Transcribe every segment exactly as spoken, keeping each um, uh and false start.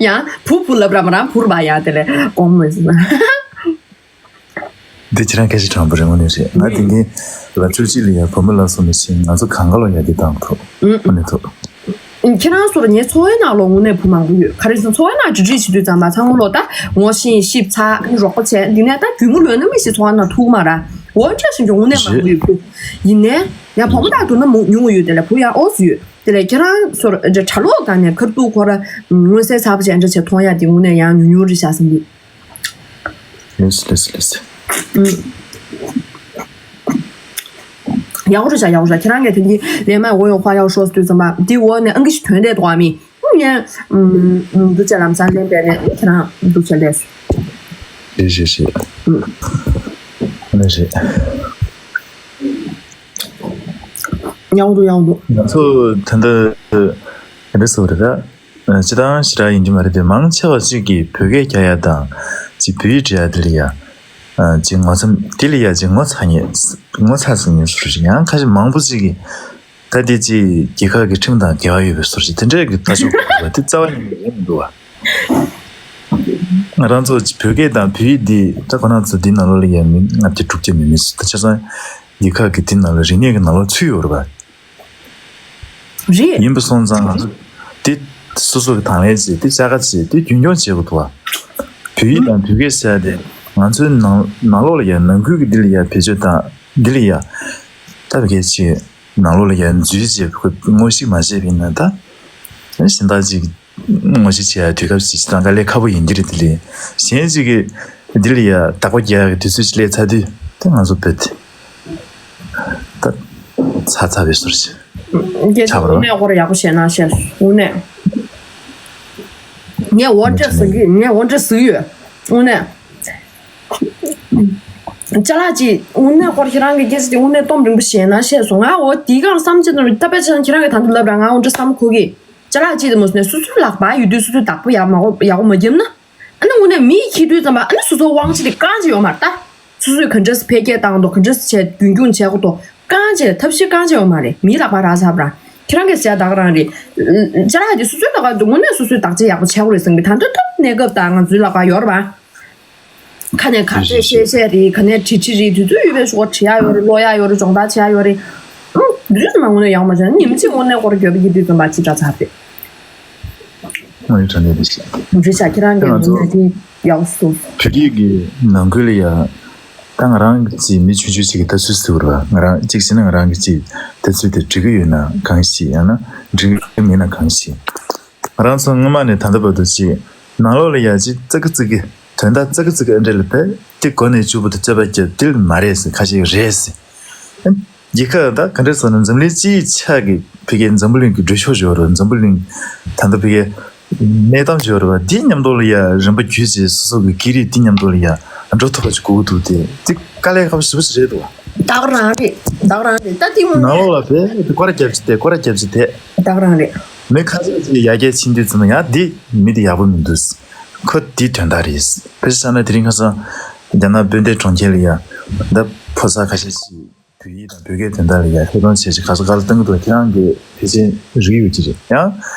ཡང་བུ་བུ་ལབ་ར་མ་རང་བུར་བ་ཡང་དེ་ལས་གོང་མོས། འདི་ཁྱེད་རང་སྐད་ཆ་དྲང་པོ་རེད། དངོས་གནས་རེད། ང་དེ་གིན་ལབ་ཆོག་ཅིག་ལ་ཡ་བུ་མོ་ལ་སོང་མི་ཤེས། ང་ཚོ་གང་ག་ལ་ཡ་དེ་བཏང་ཐུབ། དངོས་གནས་ཐུབ། ཁྱེད་རང་ཚོར་ངའི་འཚོ་བའི་ནང་ལོགས་དངོས་གནས་བུ་མང་པོ་ཡོད། ག་རེ་ཟེར་ན་འཚོ་བའི་ནང་འབྲེལ་འདྲིས་བྱེད་དུས་ཙམ་པ་ཚང་མ་ལོག་ད་ངོ་ཤེས་ཤིབ་ཚ་རོགས་པ་བྱས། འདི་ནས་ད་རྒྱུས་མུ་ལོན་ན་མི་ཞིག་འཚོ་བ་ནང་ཐུག་མ་ར། འོ་འདྲ་ཞིག་འཇོག་དངོས་གནས་མང་པོ་ཡོད་རྒྱུ། ཡིན་ནའི་ཡང་བུ་མོ་དག་ཏུ་ན་མུ་ཉུང་ཡོད། དེ་ལས་བུ་ཡང་ཨོ་སུ་ཡོད། དེ་ལས་ཁྱེད་རང་ཚོར་གྲྭ་ལོག་ག་ནས་ཁར་ཏུ་ཁོ་ར་མངོན་གསལ་ཚ་པོ་ཅན་འདྲ་བྱས་མཐོང་ཡ་དེ་དངོས་གནས་ཡང་ཉུང་ཉུང་རེད་ཤག་བསམ་གི། ལེས་ལེས་ལེས། ཡག་པོ་རེད་ཤག་ཡག་པོ་རེད་ཤག་ཁྱེད་རང་གིས་དེ་འདི་ལས་མ་འོ་ཡོང་ཁ་ཡག་ཤོས་དུས་ཙམ་པ་འདི་འོ་ནས་ཨང་ཀི་ཞིག་ཐོན་བསྡད་འདུག་ཨ་མི། ངས་འདུ་བྱེད་ལམ་སང་ལེན་པས་ནས་ཁྱེད་རང་འདུ་བྱེད་ལས་སོ། རེད་རེད་རེད། ནི་རེད། ཡག་པོ་འདུག་ཡག་པོ་འདུག་ང་ཚོ་ད་ལྟ་ག་འདྲ་ཟེར་བ་རེད་ད། སྤྱི་བཏང་ཞེ་དྲག་ཡིན་གྱི་མ་རེད་དེ། མང་ཆེ་བ་ཅིག་གིས་བོད་སྐད་རྒྱག་ཡ་དང་ཅིག་བོད་ཡིག་འབྲི་ཡ་དེ་ལ་ཡ་ཅིག་ངོ་ཚ་དེ་ལ་ཡ་ཅིག་ངོ་ཚ་ངེས་ངོ་ཚ་ཟིན་ངེས་སུ་རེད། ཡང་ཁ་ཤས་མང་པོ་ཅིག་གིས་ད་དེ་ཅིག་རྒྱལ་ཁབ་ཀྱི་ཁྲིམས་དང་འགལ་བ་ཡོད་པའི་སུ་རེད་དེ་འདྲས་ཀྱི་ལྟ་ཕྱོགས་འཁོར་བ་དེ་རྩ་བ་ཉིད་ནས་ཡོང་མི་འདུག་བ། ང་རང་ཚོ་བོད་སྐད་དང་བོད་ཡིག་འདི་ད་ཁོ་རང་ཚོ་འདི་ནང་ལོགས་ལ་ཡ་མི་ལྔ་བརྒྱ་དྲུག་བརྒྱ་མིན་མི་ཅིག་ད་ཆ་ཚང་རྒྱལ་ཁབ་ཀྱི་འདི་ནང་ལོགས་རིག་གནས་ཀྱི་ནང་ལོགས་ཚུད་ཡོད་རེད་བ། རེད། ཡིན་པ་སོང་ཙང་ང་ཚོ་དེ་སོ་སོ་གི་དང་ལེན་བྱེད། དེ་བཅའ་དགའ་བྱེད། དེ་རྒྱུན་སྐྱོང་བྱེད་དགོས་འདུག་བ། བོད་ཡིག་དང་བོད་སྐད་ཟེར་ཡ་དེ་ང་ཚོའི་ནང་ནང་ལོགས་ལ་ཡ་ནང་ཁུལ་གྱི་འདི་ལ་ཡ་བེད་སྤྱོད་དང་འདི་ལ་ཡ་ལྟ་བུ་གལ་ཆེ། ནང་ལོགས་ལ་ཡ་འཛུལ་བྱེད་དགོས། ངོ་ཤེས་མ་བྱས་པ་ཡིན་ན་ད་གཞན་དག་ཅིག་ངོ་ཤེས་བྱེད་ཡ་དུས་སྐབས་ཤིག་ཅིག་དང་དཀའ་ལས་ཁག་པོ་ཡིན་གྱི་རེད། དེ་ལས་གཞན་ཅིག་གིས་འདི་ལ་ཡ་བདག་པོ་རྒྱག་ཡ་གི་དུས་ཚོད་ཅིག་སླེབས་ཚར་དུས་དེ་ང་ཚོ་བོད་དེ་ད་ཚ་ཚ་བའི་ཟུར་ཞིག་རྒྱལ་ཆགས་པ་རེད་བ། དངོས་གནས་ཁོ་ར་ཡག་པོ་བཤད་ན་བཤད་དངོས་གནས། ངས་འོ་འདྲ་ཟེར་གི། ངས་འོ་འདྲ་ཟེར་གི་ཡོད་དངོས་གནས། ཅ་ལག་ཅིག་དངོས་གནས་ཁོ་ར་ཁྱེད་རང་གི་སྐད་ཆ་དེ་དངོས་གནས་སྟོབས་རིང་པོ་བཤད་ན་བཤད་སོང་། ང་འོ་དེའི་སྒང་བསམ་བྱེད་དང་ད་དཔེ་ཆ་ཁྱེད་རང་གིས་ད་འདི་ལབ་ར་ང་འོ་འདྲ་བསམ་གོ་གི། ཅ་ལག་ཅིག་དེ་མོ་ཟེར་ནས་སོ་སོའི་ལག་པ་ཡོད་དུས་སོ་སོའི་བདག་པོ་ཡག་མ་གོ་ཡག་པོ་མ་བརྒྱབ་ན། ཨ་ནི་དངོས་གནས་མི་ཡིས་འཁྱེར་དུས་ཙམ་པ་ཨ་ནི་སོ་སོ་དབང་ཆ་དེ་རྐང་གཅིག་ཡོད་མ་རེད་ད། སོ་སོས་ག་འདྲས་སེ་འཕེལ་རྒྱས་བཏང་དགོས། ག་འདྲས་སེ་བྱས་རྒྱུན་འཁྱོངས་བྱེད་དགོས་དོ། རྐང་གཅིག་ཐབས་ཤེས་རྐང་གཅིག་ཡོད་མ་རེད། མིའི་ལག་པ་རག་ཚར་བ་རང་། ཁྱེད་རང་གིས་ཟེར་ཡ་ད་ག་རང་རེད། ཅ་ལག་དེ་སོ་སོའི་ལག་པ་དངོས་གནས་སོ་སོའི་བདག་གཅེས་ཡག་པོ་བྱེད་དགོས་རེད་བསམ་གི། ད་ལྟ་སྐབས་གནས་སྐབས་དང་ང་ཚོའི་ལག་པ་ཡོད་རེད་པ། ཁ་ནས་ག་ཚད་བཤད་བཤད་རེད། ག་ནས་བྲིས་བྲིས་རེད། དུས་ཚོད་ཡོད་པའི་ཤོག་བྲིས་ཡ་ཡོད་རེད། ཀློག་ཡ་ཡོད་རེད། སྦྱོང་བརྡར་བྱེད་ཡ་ཡོད་རེད། ཨང་། དུས་ཚོད་མ་དངོས་གནས་ཡག་མ་བྱུང་ན་ཉིན་གཅིག་དངོས་གནས་སྐོར་འགྱོད་པ་ཡིན་དུས་ཙམ་པ་ཅི་འདྲ་ཚར་རེད། དངོས་གནས་དྲང་གནས་རེད་ཤག་རེད་ཤག་ཁྱེད་རང་གིས་ང་ཚོ་ངོ་ནས་དེ་ཡག་སོང་། བོད་སྐད་ཀྱི་ནང་ཁུལ་ལ་ཡ། ད་ང་རང་གི་མི་ཆུང་ཆུང་ཞིག་གི་ལྟ་ཚུལ་ཟེར་བ་རེད་བ། ང་རང་གཅིག་བྱས་ན་ང་རང་གི་ཅིག་ལྟ་ཚུལ་དེ་འགྲིག་གི་ཡོད་ན་གང་ཞིག་ཡང་ན་འགྲིག་གི་མེད་ན་གང་ཞིག་ང་རང་ཚོ་སྔོན་མ་ནས་ད་ལྟ་བར་དུ་ཅིག་ནང་ལོགས་ལ་ཡ་ཅིག་ཙག་གི་ཙིག་གི་དོན་དག་ཙག་གི་ཙིག་གི་ཨ་འདྲ་ལ་བས་དེ་གོ་ནས་བཅུག་པ་དེ་རྩོད་པ་རྒྱབ་དེ་མ་རེད་ཟེར། ཁ་ཤས་རེད་ཟེར། རྒྱལ་ཁབ་ད་ག་འདྲ་ཟེར་ན་འཛམ་གླིང་སྤྱིའི་ཆ་གི་ཕ་གིའི་འཛམ་བུ་གླིང་གི་འགྲོ་ཕྱོགས་ཡོད་རེད། འཛམ་བུ་གླིང་ད་ལྟ་ཕ་གིའི་གནས་སྟངས་ཡོད་རེད་བ། འདི་མཉམ་དུ་ལ་ཡ་རིམ་པ་བརྒྱུད་ཅིག་སོ་སོ་གི་སྐད་རིགས་འདི་མཉམ་དུ་ལ་ཡ་འགྲོ་ཐུབ་པ་ཅིག་དགོས་ཀྱི་འདུག་དེ་དེ་དཀའ་ལས་ཁག་པོ་ཞེ་པོ་ཞིག་རེད་འདུག་ད་ག་རང་རེད། ད་ག་རང་རེད། ད་དེ་ནང་ལོགས་ལ་བས་དེ་སྐོར་ར་རྒྱབ་ཅིག་དེ་སྐོར་ར་རྒྱབ་ཅིག་དེ། ད་ག་རང་རེད། མི་ཁ་ཤས་ཅིག་ཡར་རྒྱས་ཕྱིན་དུས་ཙམ་ཡང་འདི་མི་འདི་ཡག་པོ་མི་འདུག་ཁོ་འདི་དོན་དག་རེད། ཕལ་ཆེར་ཆ་ན་དེ་རིང་ཁ་སང་རྒྱ་ནག་དཔོན་ལྡན་གྲོང་ཁྱེར་ལ་ཡ་ད་ཕོ་གསར་ཁ་ཤས་ཅིག་བོད་ཡིག་དང་བོད་སྐད་དོན་དག་ལ་ཡ་ཐད་གཏོང་བྱས་ཅིག་ག་ས་ག་ལ་གཏོང་གི་འདུག་ཁྱེད་རང་གིས་ཕལ་ཆེར་རིག་ཡོད་ཀྱི་རེད། ཡང་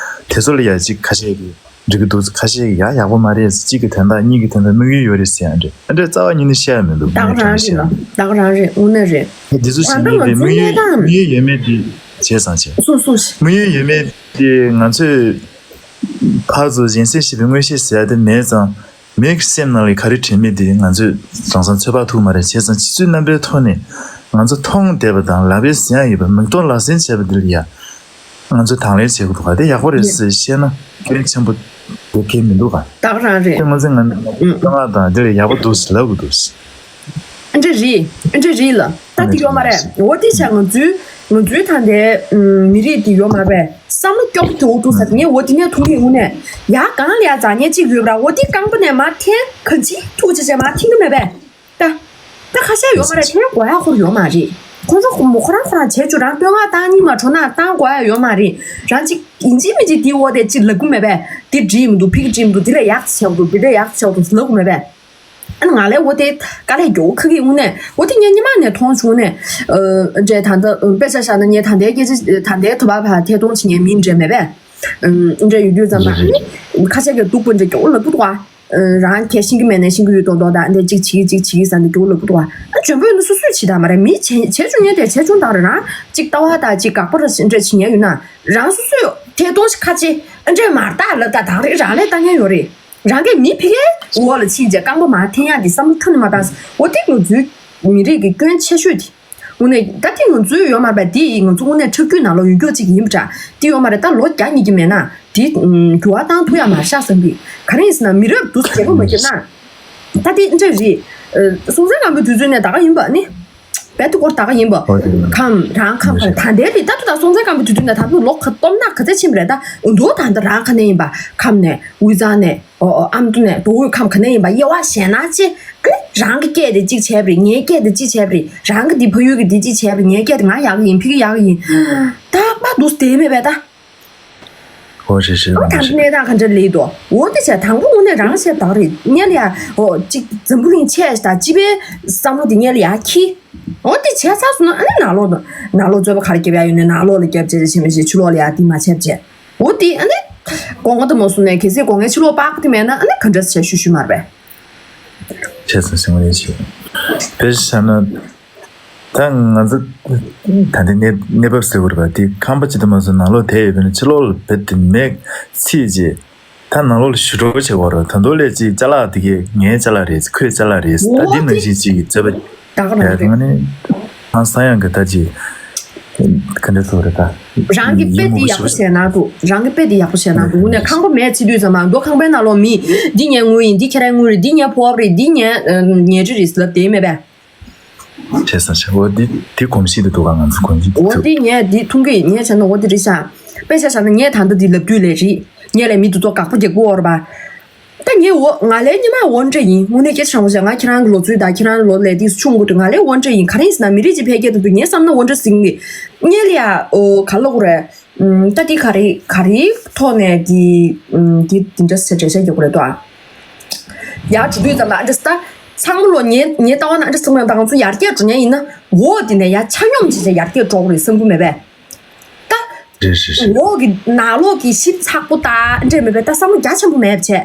དེ་ཚོ་ལ་ཡ་ཅིག་ཁ་ཤས་ཀྱིས་འགྲིག་གི་འདུག་ཁ་ཤས་ཀྱིས་ཡ་ཡག་པོ་མ་རེད། གཅིག་གི་དོན་དག་གཉིས་ཀྱི་དོན་དག་དམིགས་ཡུལ་ཡོད་རེད་ཟེར་ཡ་འདྲ་ཨ་འདྲ་རྩ་བ་ཉིད་ནས་བཤད་ཡ་མི་འདུག་ད་ག་རང་རེད་ལ། ད་ག་རང་རེད། དངོས་གནས་རེད། འདི་ཚོ་ཞིག་ད་ལྟ་ཡིན་པའི་ང་ཚོའི་དམིགས་ཡུལ་གནས་སྟངས་དམིགས་ཡུལ་ཡོད་མེད་དེ་བྱས་ཙང་བྱས། སུ་སུ་ཞིག་དམིགས་ཡུལ་ཡོད་མེད་དེ་ང་ཚོས་ཕར་ཚུར་གཞན་སེམས་ཤེས་པའི་མངོན་ཤེས་ཟེར་ཡ་དེ་མེད་ཙང་། མིའི་སེམས་ནང་ལ་ག་རེ་དྲན་མེད་དེ་ང་ཚོས་རང་སང་ཚོད་དཔག་ཐུབ་མ་རེད། བྱས་ཙང་ཕྱི་ཚུལ་རྣམ་པའི་ཐོག་ནས་ང་ཚོ་མཐོང་བསྡད་པ་དང་ལག་པས་ཟིན་ཡ་ཡོད་པ་མིག་མཐོང་ལག་ཟིན་བྱས་པ་འདི་ལ་ཡ་ང་ཚོས་དང་ལེན་བྱེད་དགོས་འདུག་ག་དེ་ཡག་པོ་རེད་ཟེར་བཤད་ན་སྐྱོན་ཆེན་པོ་འདུག་གལ་མི་འདུག་ག་ད་ག་རང་རེད། དེ་ང་ཚོས་ང་ཚོ་ང་དང་འདི་ལ་ཡག་པོ་འདུག་ཟེར་ལབ་དགོས་འདུག་ཨ་འདྲ་རེད། ཨ་འདྲ་རེད་ལ། ད་དེ་ཡོད་མ་རེད། འོ་དེ་བྱས་ང་ཚོའི་ང་ཚོའི་ད་ལྟའི་མི་རིགས་དེ་ཡོད་མ་རེད། བསམ་བློ་སྐྱོ་པོ་དེ་འོ་འདུག་ས་དེ་ངས་འོ་དེ་ནས་མཐོང་གི་དངོས་གནས་ཡ་གང་ལ་ཡ་འཛག་ཉེན་གཅིག་ཡོད་པ་ར། འོ་དེ་རྐང་པ་ནས་མར་འཐེན་གང་ཅི་ཐུག་ཅི་བྱས་མར་འཐེན་གི་མེད་པས། ད་ད་ཁ་ཤས་ཡོད་མ་རེད། འཐེན་དགོས་ཡ་ཁོར་ཡོད་མ་རེད། ཁོང་ཚོ་ཁོ་མོ་ཁོ་རང་ཁོ་རང་བྱས་བཅུག་རང་བསྟོད་བསྔགས་བཏང་གཉིས་མ་འགྲོ་ན་བཏང་དགོས་ཡ་ཡོད་མ་རེད། རང་ཅིག་ཡིན་གཅིག་མིན་གཅིག་དེའི་འོ་དེ་ཅིག་ལབ་གི་མེད་པས། དེ་འགྲིག་མི་འདུག་ཕི་གི་འགྲིག་མི་འདུག་དེ་ལས་ཡག་ཅིག་བྱས་འདུག་དེ་ལས་ཡག་ཅིག་བྱས་འདུག་ལབ་གི་མེད་པས། ཨ་ནི་ང་ལས་འོ་དེ་དཀའ་ལས་མགྱོགས་ཁ་གི་དངོས་གནས་འོ་དེ་ངས་སྔོན་མ་ནས་མཐོང་བྱུང་ནས། འདྲས་ད་ལྟ་དཔེ་ཆ་བཞག་ན་ངས་ད་ལྟའི་སྐད་ཆ་ད་ལྟའི་དུ་བ་ཕར་ཐད་གཏོང་བྱེད་མཁན་མི་འདྲ་མེད་པས། ཨུམ། འདྲ་ཡོད་དུས་ཙམ་པ་ཨ་ནི་ཁ་ཤས་ཀྱིས་སྡུག་པོ་འདྲ་སྐྱོ་བོ་ལབ་ཀྱི་འདུག་ཨ། རང་གས་ཤེས་ཀྱི་མེད་ནས་ཤེས་ཀྱི་ཡོད་མདོག་མདོག་དང་འདྲ་གཅིག་བྱེད་ཀྱི་གཅིག་བྱེད་ཀྱི་ཟེར་ནས་སྐྱོ་བོ་ལབ་ཀྱི་འདུག་ཨ། ཨ་འཇོན་པོ་ཡིན་ན་སོ་སོས་བྱེད་དང་མ་རེད། མི་བྱེད་བྱེད་ཆུང་ཉན་དེ་བྱེད་ཆུང་དང་རང་གཅིག་ལྟ་བ་དང་གཅིག་དགག་པ་ར་འདྲ་བྱེད་ཉན་ཡོད་ན་རང་སོ་སོས་ཐད་གཏོང་ཞིག་ཁ་ཆེ་ཨ་འདྲས་མར་ལྟ་ལབ་ད་དང་རེ་རང་ལས་ལྟ་ཉན་ཡོད་རེད། རང་གིས་མི་ཕི་ཀའི་འོག་ལ་ཕྱིན་རྗེས་རྐང་པ་མར་འཐེན་ཡག་འདི་བསམ་བློ་ཁྱོན་ནས་མ་བཏང་། འོ་དེ་ང་ཚོའི་མི་རིགས་ཀྱི་སྐྱོན་ཆེ་ཤོས་དེ། དངོས་གནས་ད་དེ་ང་ཚོའི་ཡོད་མ་རེད་པ། དེ་ཡིས་ང་ཚོ་དངོས་གནས་ཁྲག་རྒྱུད་ནང་ལོགས་ཡོད་མཁན་གཅིག་ཡིན་པ་འདྲ། དེ་ཡོད་མ་རེད། ད་ལོ་བརྒྱ་ཉིད་ཀྱི་མེད་ན་དེ་འགྱུར་བ་བཏང་ཐུབ་ཡག་མ་རེད་ཤག་བསམ་གི། ག་རེ་ཡིན་ཟེར་ན་མི་རབས་འདུག་སེ་བརྗེ་པོ་མ་བརྒྱབ་ན། ད་དེ་འདྲ་རེད། སྲོང་བཙན་སྒམ་པོའི་དུས་ཚོད་ནས་ད་ག་ཡིན་པ་ནི། རྦད་དེ་སྐོར་ད་ག་ཡིན་པ། ཧོ་དེ་ཡིན། ཁམས་རང་ཁམས་ཁམས་ད་ལྟའི་རེད། ད་དུ་ད་སྲོང་བཙན་སྒམ་པོའི་དུས་ཚོད་ནས་ད་དུ་ལོ་ག་སྟོབས་ན་ག་ཚད་ཕྱིན་པ་རེད། ད་འདུག་ད་ད་རང་ག་ནས་ཡིན་པ། ཁམས་ནས་དབུས་གཙང་ནས། ཨོ་ཨོ་ཨ་མདོ་ནས་མདོ་དབུས་ཁམས་ག་ནས་ཡིན་པ་དབྱེ་བ་ཞེ་ན་ཆེ། ཨ་ནི་རང་གི་སྐད་དེ་གཅིག་བྱས་པ་རེད། ངའི་སྐད་དེ་གཅིག་བྱས་པ་རེད། རང་གི་འདི་ཕ་ཡུལ་གི་འདི་གཅིག་བྱས་པ་རེད། ངའི་སྐད་དེ་ང་ཡག་གི་ཡིན། ཕ་གི་ཡག་གི་ཡིན། རྟག་པར་འདུག་སེ་བསྡད་མེད་པས་ད། ཨོ་རེད་རེད། ཨོ་ད་གནས་སྟངས་ག་འདྲ་ལེགས་འདུག་འོ་དེ་བྱས་དང་པོ་དངོས་གནས་རང་བཤད་དག་རེད། སྔོན་ལ་ཡ་ཨོ་གཅིག་འཛམ་བུ་གླིང་ཆེ་ད་སྤྱི་པའི་བསམ་བློ་དེ་སྔོན་ལ་ཡ་ཁྱི། འོ་དེ་བྱས་ཚར་སོང་ན་ཨ་ནི་ནང་ལོགས་ནང་ལོགས་རྩོད་པ་ག་རེ་རྒྱབ་ཡ་ཡོད་ནས་ནང་ལོགས་ལ་རྒྱབ་བྱས་རེད། བྱས་མི་ཤེས། ཕྱི་ལོགས་ལ་ཡ་དེ་མ་བྱས་བྱས། འོ་དེ་ཨ་ནི་སྒོ་ང་དུ་མ་སོང་ནས་གལ་སྲིད་སྒོ་ངའི་ཕྱི་ལོགས་པགས་དེ་མེད་ན་ཨ་ནི་ག་འདྲ་བྱས་ཤུ་ཤུ་མ་རེད་པས། བྱས་སོང་ཞིང་ལས་བྱས། དཔེ་བཞག་ན། ད་ང་ཚོ་ད་ལྟའི་གནས་གནས་བབ་ཟེར་བ་རེད་པ། དེ་ཁང་པ་ཅིག་ཏུ་མ་སོང་ནང་ལོགས་དེ་ཡོད་པ་ནི་ཕྱི་ལོགས་ལ་རྦད་དེ་མེ་ཚིག་རྗེས་ད་ནང་ལོགས་ལ་ཞུ་གྲོགས་བྱེད་དགོས་རེད། ད་མདོ་ལས་ཅིག་ཅ་ལག་དེ་གས་ངའི་ཅ་ལག་རེད། ཁོའི་ཅ་ལག་རེད། ད་འོ་འདི་ནང་དེ་བཞིན་ཅིག་གི་རྩོད་པ་ད་ག་རང་ཡ་རེད། ང་ནི་ཧང་སང་ཡང་གི་ད་ཅིག་ག་འདྲ་ཚོ་རེད་ད། རང་གི་དཔེ་དེ་ཡག་པོ་བྱས་ན་འདུག་རང་གི་དཔེ་དེ་ཡག་པོ་བྱས་ན་འདུག་དངོས་གནས་ཁང་པ་མེ་ཚིག་དུས་ཙམ་པ་མདོ་ཁང་པའི་ནང་ལོགས་མི་འདི་ངའི་དངུལ་ཡིན། འདི་ཁྱེད་རའི་དངུལ་རེད། འདི་ངའི་ཕོ་བ་རེད། འདི་ངའི་ཉལ་ཁྲི་རེད་ལབ་བསྡད་མེད་པས། བྱས་ཙང་བྱས། འོ་འདི་འདི་གོམས་གཤིས་དེ་འདུག་ག་ང་ཚོ་གོམས་གཤིས་དེ་འོ་ཚོ། འདི་ངས་འདི་མཐོང་གི་ངས་བྱས་ན་འོ་འདི་རེད་ཤག་དཔེ་ཆ་བཞག་ན་ངས་ད་ལྟ་འདི་ལབ་དུས་ལས་རེད། ངས་ལས་མི་འདི་ཚོ་དགག་པ་རྒྱག་གི་ཡོད་རེད་པ། ད་ངས་འོ་ང་ལས་ཉི་མ་འོ་འདྲ་ཡིན། དངོས་གནས་སྐད་ཆ་དྲང་པོ་བཤད། ང་ཁྱེད་རང་གི་ལོ་ཚོད་དང་ཁྱེད་རང་ལོ་ལས་དེ་ཆུང་དགོས་དུས་ང་ལས་འོ་འདྲ་ཡིན། ག་རེ་ཡིན་ཟེར་ན་མི་རིགས་ཅིག་འཕེལ་རྒྱས་གཏོང་དུས་ངས་བསམ་ན་འོ་འདྲ་ཟིན་གི། ངས་ལ་ཡ་འོ་ག་ལབ་དགོས་རེད། ད་འདི་ག་རེ་ག་རེའི་ཐོག་ནས་འདི་འདི་འདི་འདྲ་ཟེར་འགྲེལ་བཤད་རྒྱག་དགོས་རེད་དོ། ཡར་འགྲོ་དུས་ཙམ་ལ་ཨ་འདྲ་ཟེར་ད། ཚང་མ་ལོ་ངའི་ངའི་ལྟ་བ་ན་ཨ་འདྲ་ཟེར་མ་ཡོང་། ད་ང་ཚོ་ཡར་རྒྱས་འགྲོ་མཁན་ཡིན་ན་འོ་འདི་ནས་ཡར་ཆ་སྙོམས་བྱས་བྱས་ཡར་རྒྱས་འགྲོ་དགོས་རེད་བསམ་གི་མེད་པས། ད་རེད་རེད་རེད། འོག་གི་ནང་ལོགས་ཀྱི་ཞིབ་ཚགས་པོ་ད་འདྲས་མེད་པས། ད་བསམ་བློ་རྒྱ་ཆེན་པོ་མེད་པ་བྱས།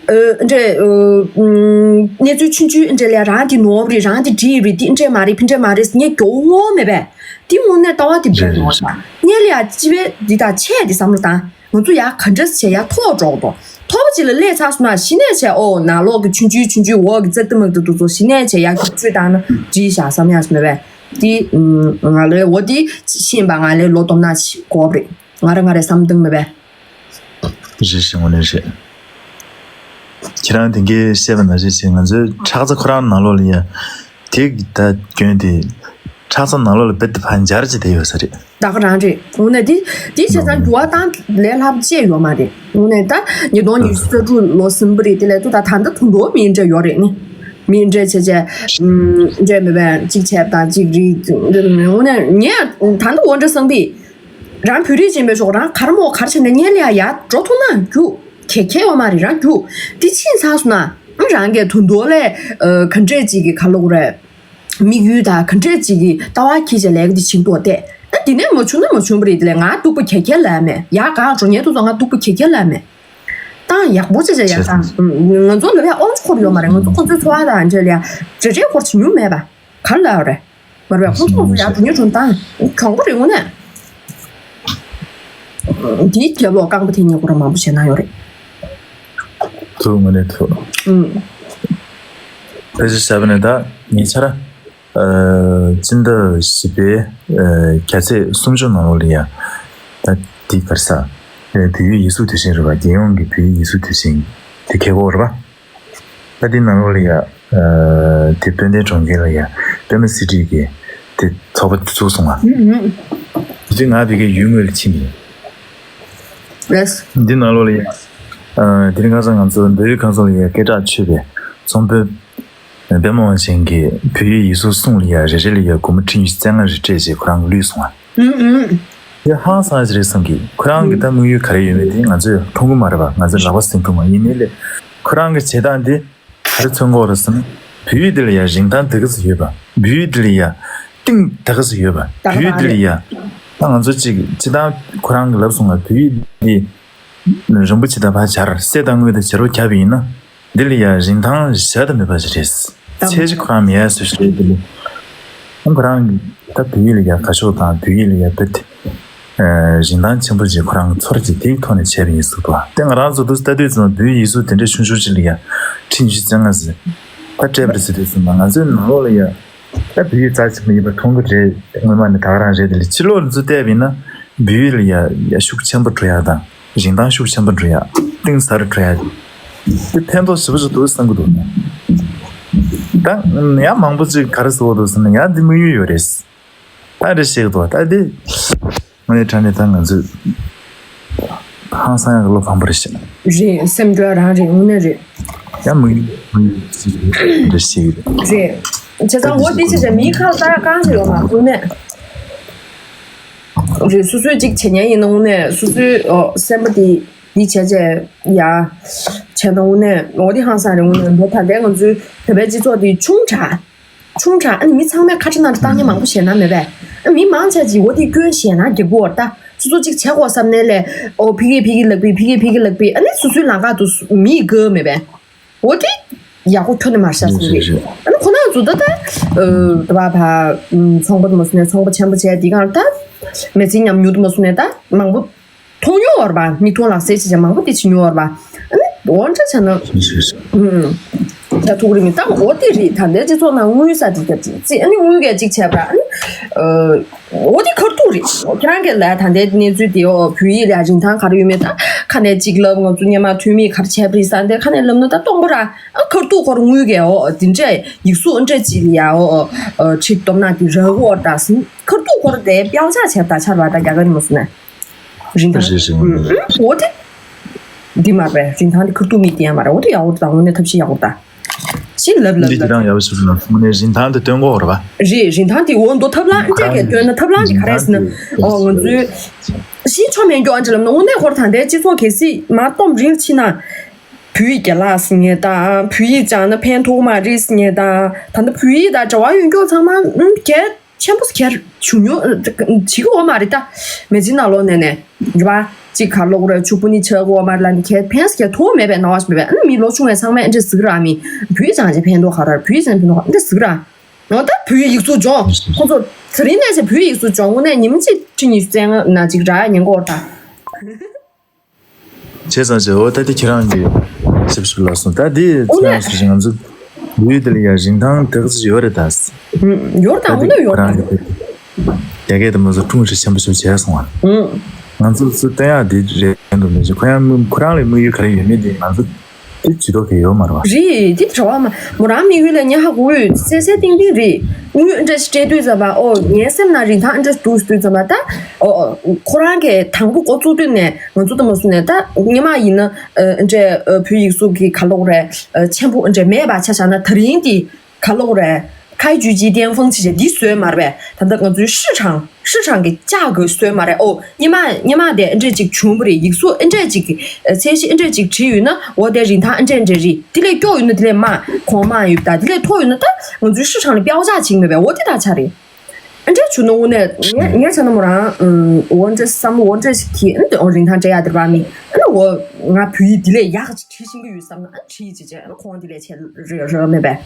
ཨ་འདྲས་ཨ་ཨུམ། གནས་ཚུལ་ཆུང་ཆུང་འདྲས་ལ་རང་འདི་ནོར་བ་རེད། རང་འདི་འགྲིག་རེད། འདི་འདྲས་མ་རེད། ཕི་འདྲས་མ་རེད་ངས་མགྱོགས་ངོ་མེད་པས། འདི་དངོས་གནས་ལྟ་བ་འདི་འདྲས་རེད་ནོར་རེད། ད་ངས་ལ་ཡ་སྤྱི་པའི་འདི་དང་ཆས་འདི་བསམ་བློ་བཏང་། ང་ཚོ་ཡར་ག་འདྲས་བྱས་ཡར་མཐོ་འགྲོ་དགོས། མཐོ་པོ་ཅིག་ལ་སླེབས་ཚར་སོང་ན་གཞི་ནས་བྱས་ཨོ་ནང་ལོགས་ཀྱི་ཆུང་ཆུང་ཆུང་ཆུང་འོག་གི་རྩེ་ཏི་མག་ཏི་འདུག་ཚོ་གཞི་ནས་བྱས་ཡར་སྒྱུར་བཅོས་བཏང་ན་འགྲིག་ཤག་བསམ་ཡག་མེད་པས། འདི་ང་ལས་འོ་འདི་ཤེས་པ་ང་ལས་ལོ་སྟོང་ན་ཞིག་གོ་བ་རེད། ང་རང་ང་རེ་བསམ་སྟངས་མེད་པས། རེད་རེད། དངོས་གནས་རེད། ཁྱེད་རང་དེང་གི་བཤད་པ་ནང་བཞིན་བྱས་ང་ཚོའི་ཁྲག་རྩ་ཁོ་རང་ནང་ལོགས་ལ་ཡ་དེ་ད་སྐྱོན་དེ་ཁྲག་རྩ་ནང་ལོགས་ལ་རྦད་དེ་ཕར་འབྱར་བྱས་བསྡད་ཡོད་ས་རེད། ད་ག་རང་རེད། དངོས་གནས་འདི་འདི་བྱས་ཙང་འགྱུར་བ་བཏང་ལས་སླ་པོ་ཅིག་ཡོད་མ་རེད། དངོས་གནས་ད་ཉིས་སྟོང་ཉི་ཤུ་རྩ་དྲུག་ལོ་ཟིན་པ་རེད། དེ་ལས་ད་ད་ལྟ་དུང་དུང་མི་འདྲ་ཡོད་རེད་ནི། མི་འདྲ་བྱས་བྱས་འདྲ་མེད་པས་གཅིག་བྱས་དང་གཅིག་རེད། དངོས་གནས་ངས་ད་ལྟ་འོ་འདྲ་བསམ་པས། རང་བོད་རིགས་ཡིན་པའི་ཕྱོགས་རང་གར་མོ་གར་བྱས་ནས་ངས་ལ་ཡ་ཡར་འགྲོ་ཐུབ་ན་རྒྱུགས། གལ་གལ་ཡོད་མ་རེད། རང་རྒྱུགས། འདི་ཕྱིན་ཚར་སོང་ན་ཨ་རང་གིས་དུང་དུང་ལས་ཨ་ག་འདྲས་ཅིག་གི་ག་ལབ་དགོས་རེད། དམིགས་ཡུལ་དང་ག་འདྲས་ཅིག་གི་ལྟ་བ་འཁྱེར་བྱས་ལས་ཀ་འདི་བྱེད་ཀྱི་འདུག་སྟེ། ཨ་འདི་ནས་མ་བྱུང་ན་མ་བྱུང་བ་རེད། དེ་ལས་ང་སྡུག་པོ་གལ་གལ་ལབ་མེད། ཡར་གར་འགྲོ་མཁན་དེ་ཚོ་ང་སྡུག་པོ་གལ་གལ་ལབ་མེད། ཏང་ཡག་པོ་བྱས་བྱས་ཡར་བཏང་། ང་ཚོ་ལབ་ཡ་དབང་ཆ་ཁོར་ཡོད་མ་རེད། ང་ཚོ་ཁོ་ཚོའི་འཚོ་བ་དང་འབྲེལ་ཡ་རེ་རེ་སྐོར་བྱེད་མྱོང་མེད་པ། ག་ལ་རེད། མ་རེད་པས། ཁོང་ཚོ་ཚོ་ཡར་འགྲོ་ཉེ་འགྲོ་དང་གྱོང་པོ་རེད་དངོས་གནས། འདིའི་རྒྱབ་ལོགས་རྐང་པ་འཐེན་མཁན་ཁོ་རང་མང་པོ་བྱས་ན་ཡོད་རེད། ཐུག་དངོས་གནས་ཐུག་ཨུམ། ཕལ་ཆེར་བྱས་པ་ནི་ད་ཉེ་ཆར་ཨ་སྤྱི་ཟླ་བཞི་པའི་ཨ་གྱ་ཚོད་སུམ་ཅུ་ནང་ལོགས་ལ་ཡ་ད་འདི་ག་རེ་ཟ། ཨ་བོད་ཡིག་ཡིག་གཟུགས་དུས་ཆེན་རེད་པ། རྒྱལ་ཡོངས་ཀྱི་བོད་ཡིག་ཡིག་གཟུགས་དུས་ཆེན་དེ་འཁེལ་གྱི་ཡོད་རེད་པ། ད་འདི་ནང་ལོགས་ལ་ཡ། ཨ་དེ་དཔལ་ལྡན་གྲོང་ཁྱེར་ལ་ཡ་པད་མ་སི་ཊི་གི་དེ་ཚོགས་པ་དེ་བཙུགས་སོང་ང་། ཨུ་ཨུ། དེ་ང་ཕ་གིའི་ཡུལ་དངོས་ལ་ཕྱིན་པ་ཡིན། ལགས། འདི་ནང་ལོགས་ལ་ཡ། ཨ་དེ་རིང་ཁ་སང་ང་ཚོ་བོད་ཡིག་ཁང་ཚོགས་ལ་ཡ་སྐད་གྲགས་ཆོད་པའི་ཚོང་དཔོན་པད་མ་དབང་ཆེན་གྱིས་བོད་ཡིག་ཡིག་གཟུགས་སྲུང་ལ་ཡ་རེ་རེ་ལ་ཡ་སྒོར་མོ་ཁྲི་ཉི་ཤུ་རྩ་ལྔ་རེ་སྤྲད་རྗེས་ཁོ་རང་གིས་བླུས་སོང་ང་། ཨུ་ཨུ། དེ་ཧང་སང་ཞིག་རེད་བསམ་གི། ཁོ་རང་གི་ད་དམིགས་ཡུལ་ག་རེ་ཡོད་མེད་དེ་ང་ཚོས་མཐོང་གི་མ་རེད་པ། ང་ཚོས་ལག་པ་ཟིན་ཐུབ་མ་ཡིན་ནའི་ལས་ཁོ་རང་གི་བྱེད་སྟངས་དེ་ག་རེ་མཚོན་གྱི་ཡོད་རེད་ཟེར་ན། བོད་ཡིག་འདི་ལ་ཡ་རིན་ཐང་དེ་ག་ཚོད་ཡོད་པ། བོད་ཡིག་འདི་ལ་ཡ་གཏིང་དེ་ག་ཚོད་ཡོད་པ། བོད་ཡིག་འདི་ལ་ཡ་ ད་ང་ཚོ་གཅིག་སྤྱིར་བཏང་ཁོ་རང་གི་ལབ་སོང་ང་བོད་ཡིག་འདི་རིན་པོ་ཆེ་དང་ཕར་སྦྱར་གསེར་དང་དངུལ་དང་བྱ་རོག་བརྒྱབ་པ་ཡིན་ན། འདི་ལ་ཡང་རིན་ཐང་བཞག་ད་མེད་པ་ཞིག་རེད། ཚད་གཞི་ཁོ་རང་མེད་ཡ་བཟོ་ཞིག་རེད། འདི་ལ་ཁོ་རང་ད་བོད་ཡིག་ལ་ཡང་དགའ་ཕྱོགས་དང་བོད་ཡིག་ལ་ཡང་བོད་དེ་རིན་ཐང་ཆེན་པོ་ཞིག་ཁོ་རང་ཚོར་གྱི་དེའི་ཐོག་ནས་བྱས་པ་ཡིན་ཟེར་འདུག་དེ་ང་རང་ཚོ་འདུག་ལྟ་དུས་ཙམ་བོད་ཡིག་གཟུགས་དེ་འདྲ་ཆུང་ཆུང་ཅིག་ལ་ཡང་ཁྲི་ཉི་ཤུ་རྩ་ལྔ་ཟེར་ད་སྤྲད་པ་རེད་ཟེར་དུས་ཙམ་ང་ཚོའི་ནང་ལོགས་ལ་ཡང་ད་བོད་ཡིག་རྩ་ཆེན་པོ་ཡིན་པ་མཐོང་གི་རེད། སྔོན་མ་ནས་ད་ག་རང་རེད། དེ་ལ་ཕྱི་ལོགས་ལ་ཚུར་བལྟས་པ་ཡིན་ན་བོད་ཡིག་ལ་ཡང་ཡང་ཤུགས་ཆེན་པོ་འགྲོ་ཡག་དང་། རིན་ཐང་ཤུགས་ཆེན་པོ་འགྲོ་ཡག་གཏིང་ཟབ་རུ་འགྲོ་ཡག་དེ་ཕན་ཐོགས་ཞེ་པོ་ཞིག་འདུག་བསམ་གྱི་འདུག་ད་ཡང་མང་པོ་ཅིག་ག་རེ་ཟེར་བ་འདུག་ཟེར་ན་ཡང་འདི་དམིགས་ཡུལ་ཡོད་རེད། ད་རེ་བཤད་འདུག་ད་འདི་ངའི་དྲ་ནས་ད་ང་ཚོས་ཧང་སང་ཡག་གི་བློ་ཕམ་པ་རེ་བཤད། རེད། སེམས་སྐྱོ་རང་རེད། དངོས་གནས་རེད། ཡང་དམིགས་ཡུལ་དམིགས་ཡུལ་ཅིག་རེད་བཤད་ཡོད། རེད། བྱས་ཙང་འོ་འདི་ཅི་བྱས་མིའི་ཁ་ལ་ལྟ་གང་ཞིག་ཡོད་མ་དངོས་གནས། རེད། སོ་སོའི་གཅིག་བྱེད་མཁན་ཡིན་ན་དངོས་གནས་སོ་སོའི་ཨོ་སེམས་པ་དེ་འདི་བྱས་བྱས་ཡ་བྱས་ན་དངོས་གནས་འོ་དེ་ཧང་སང་རེད། དངོས་གནས་འདི་ད་ལྟའི་ང་ཚོའི་བོད་པའི་སྤྱི་ཚོགས་དེ་ཆུང་དྲགས། ཆུང་དྲགས། ཨ་ནི་མི་ཚང་མས་ཁ་ཁྲི་ནང་དུ་བཏང་མཁན་མང་པོ་ཞེད་སྣང་མེད་པས། ཨ་མི་མང་ཆེ་ཅིག་འོ་དེ་སྐྱོན་ཞེད་སྣང་རྒྱག་གི་ཡོད་རེད་ད། སོ་སོ་གཅིག་བྱེད་དགོས་བསམ་ནའི་ལས་ཨོ་ཕ་གིས་ཕ་གིས་ལག་པས་ཕ་གིས་ཕ་གིས་ལག་པས་ཨ་ནི་སོ་སོའི་ལམ་ཁ་དུ་མིས་དགོས་མེད་པས། འོ་དེ་ཡག་པོ་ཁྱོན་ནས་མ་ཤར་སོང་རེད། རེད། ཨ་ནི་ཁོ་ན་ཚོ་ད་ལྟ་ཨ་ད་བ་ཕ་ཚོང་པ་དུ་མ་སོང་ནས་ཚོང་པ་ཆེན་པོ་བྱས་དེ་གང་ད་མི་ཚེ་ཉམས་མྱོང་དུ་མ་སོང་ནས་ད་མང་པོ་མཐོང་མྱོང་བ་རེད་པ། མིག་མཐོང་ལག་ཟིན་བྱས་བྱས་མང་པོ་དེ་བྱེད་མྱོང་བ་རེད་པ། ཨ་ནི་འོ་འདྲ་བྱས་ན་ད་ཐུག་རེད་མི་ད་འོ་དེ་རེད། ད་ལྟའི་སྤྱི་ཚོགས་ནང་དངུལ་ས་དེ་རྒྱབ་ཅིག་ཅི་ཨ་ནི་དངུལ་གས་གཅིག་བྱས་པ་ཨ་ནི་ཨ། འོ་དེ་ཁ་ཐུག་རེད། ཁྱེད་རང་གིས་ལབ་ད་ལྟའི་གནས་ཚུལ་དེ་ཨོ་བོད་ཡིག་ལ་རིན་ཐང་ག་རེ་ཡོད་མེད་ད་ཁ་ནས་གཅིག་ལབ། ང་ཚོ་སྔོན་མ་ཐོན་མིས་ག་རེ་བྱས་པ་རེད་ས་དེ་ཁ་ནས་ལབ་ན་ད་སྟོང་པ་ར། ཨ་ཁ་ཐུག་ཁོ་རང་དངུལ་གས་ཨོ་དེ་འདྲས་ཡིག་གཟུགས་འདྲས་ཅིག་ལ་ཡ་ཨོ་ཁྲིད་སྟོབས་ན་དེ་རག་གི་ཨོ་ད་ཟིན་ཁ་ཐུག་ཁོ་རང་དེ་དཔེ་ཆ་བྱས་ད་ཆར་བ་ད་རྒྱ་གར་མོ་སུ་ན་རིན་ཐང་རེད་རེད། འོ་དེ་འདི་མ་རེད། རིན་ཐང་དེ་ཁ་ཐུག་མིག་དེ་ཡ་མ་རེད། འོ་དེ་ཡག་པོ་ད་དངོས་གནས་ཐབས་ཤེས་ཡག་པོ་ད། ཞིག་ལབ་ལབ་འདི་ལབ། ཁྱེད་རང་ཡག་པོ་ཞིག་ལབ་སོང་ནས་རིན་ཐང་དེ་སྟོན་གོ་རེད་པ། རེད། རིན་ཐང་དེ་འོ་མདོ་ཐབས་ལམ་འདྲས་གས་སྟོན་ན་ཐབས་ལམ་དེ་ག་རེ་ཟེར་ན་ཨོ་ང་ཚོའི་ཞིག་ཆོ་མེད་མགྱོགས་ཨ་འདྲ་ལབ་ན་དངོས་གནས་ཁོ་རང་ད་ལྟའི་སྤྱི་ཚོགས་གལ་སྲིད་མ་སྟོམ་རིལ་ཕྱིན་ན་བོད་ཡིག་རྒྱལ་ལགས་ཟེར་ངེས་དང་བོད་ཡིག་སྦྱང་ན་ཕན་ཐོགས་མ་རེད་ཟེར་ངེས་དང་ད་ལྟ་བོད་ཡིག་དང་འབྲེལ་བ་ཡོད་མགྱོགས་ཚང་མ་གལ་ཆེན་པོ་ཁྱེར་བྱུང་མྱོང་བྱེད་ཀྱི་ཡོད་མ་རེད་ད། མི་ཚེ་ནང་ལོགས་ནས་ནས་རེད་པ། གཅིག་ག་ལོག་རེད་ཕྱུག་པོ་ནི་ཆགས་ཀྱི་ཡོད་མ་རེད་ལ་འདི་གལ་ཕན་སྐྱེ་ཐོག་མེད་པའི་སྣང་བ་ཞིག་མེད་པས། ཨ་ནི་མི་ལོ་ཆུང་བའི་ཚང་མས་ཨ་འདྲས་ཟིག་ར་མི་བུའི་ཅང་ཅེ་ཕན་ཐོགས་ག་ར་བུའི་ཅང་ཕན་ཐོགས་ཨ་འདྲས་ཟིག་ར། འོ་ད་བུའི་ཡིག་གཟུགས་སྦྱོང་ཁོ་ཚོ་ཚེ་རིང་ནས་ཚེ་བུའི་ཡིག་གཟུགས་སྦྱོང་དངོས་གནས་ཉིན་གཅིག་ཁྲི་ཉི་ཤུ་རྩ་ལྔ་ན་ཅིག་ར་ཉན་གོ་ད། བྱས་ཙང་ཅེ་འོ་ད་དེ་ཁྱེད་རང་གི་ཞིབ་ཞིབ་ལ་སོང་ད་དེ་ཁྱེད་རང་སུ་ཞིག་ང་ཚོ་ལུས་དེ་ལ་ཡང་རིན་ཐང་དེ་ག་ཚོད་ཡོད་རེད་ད། ཡོད་ད་འོ་ན་ཡོད་ད། རྒྱ་སྐད་དུ་མ་སོ་ཀྲུང་ཧྲི་ཆེན་པོ་ཞིག་བྱས་སོང་བ། ང་ཚོ་སུ་བསྟན་ཡག་དེ་རེད་འདུག་མི་ཞིག་ཁོ་ཡང་ཁོ་རང་ལ་དམིགས་ཡུལ་ག་རེ་ཡོད་མེད་དེ་ང་ཚོ་དེ་ཇུས་གཏོགས་གི་ཡོད་མ་རེད་བ། རེད་དེ་གྲྭ་བ་མ་མོ་རང་དམིགས་ཡུལ་ལ་ཉེ་ཧ་གོ་ཡོད་སེ་སེ་ཏིང་ཏིང་རེད། དངུལ་འདྲ་ཞིག་སྤྲད་དུས་ཙམ་པ་ཨོ་ངའི་སེམས་ནང་རིན་ཐང་འདྲ་ཞིག་འདུག་ཟེར་དུས་ཙམ་པ་ད་ཨོ་ཁོ་རང་གི་དང་པོ་འགོ་བཙུགས་དུས་ནས་ང་ཚོ་ད་མ་སུ་ནས་ད་སྔོན་མ་ཡིན་ན་འདྲ་བོད་ཡིག་གཟུགས་ཀྱི་ག་ལོག་རེད་ཆེན་པོ་འདྲ་མེད་པ་ཆ་བཞག་ན་ད་རིང་དེ། ག་ལོག་རེད།开局即巅峰ཅེས་བྱས་འདི་བཟོས་མ་རེད་པས། ད་ལྟ་ང་ཚོའི་市场市场གི་价格བཟོས་མ་རེད། ཨོ་སྔོན་མ་སྔོན་མ་དེ་ཨ་འདྲས་ཅིག་བྱུང་བ་རེད། ཡིག་གཟུགས་ཨ་འདྲས་ཅིག་གི་ཚད་གཞི་ཨ་འདྲས་ཅིག་བྲིས་ཡོད་ན་འོ་དེ་རིན་ཐང་ཨ་འདྲས་འདྲས་རེད། དེ་ལས་སྐྱོ་ཡོད་ན་དེ་ལས་དམའ་གོང་དམའ་ཡོད་ད། དེ་ལས་མཐོ་ཡོད་ན་ད་ང་ཚོའི་市场ལ标价བྱེད་མེད་པས། འོ་དེ་ད་ཆ་རེད། ཨ་འདྲས་བྱུང་ན་དངོས་གནས་ངས་ངས་བྱས་ན་མོ་རང་འོ་འདྲས་བསམ་བློ་འོ་འདྲས་ཤིག་གིས་ཨ་འདྲས་ཨོ་རིན་ཐང་སྤྲད་ཡག་དེ་ར་མི་ཨ་ནི་འོ་ང་བོད་ཡིག་དེ་ལས་ཡག་ཅིག་བྲིས་ཤེས་ཀྱི་ཡོད་བསམ་ན་ཨ་བྲིས་ཅིག་བྱས་ཨ་ཁོང་དེ་ལས་བྱས་རེད་རེད་མེད་པས།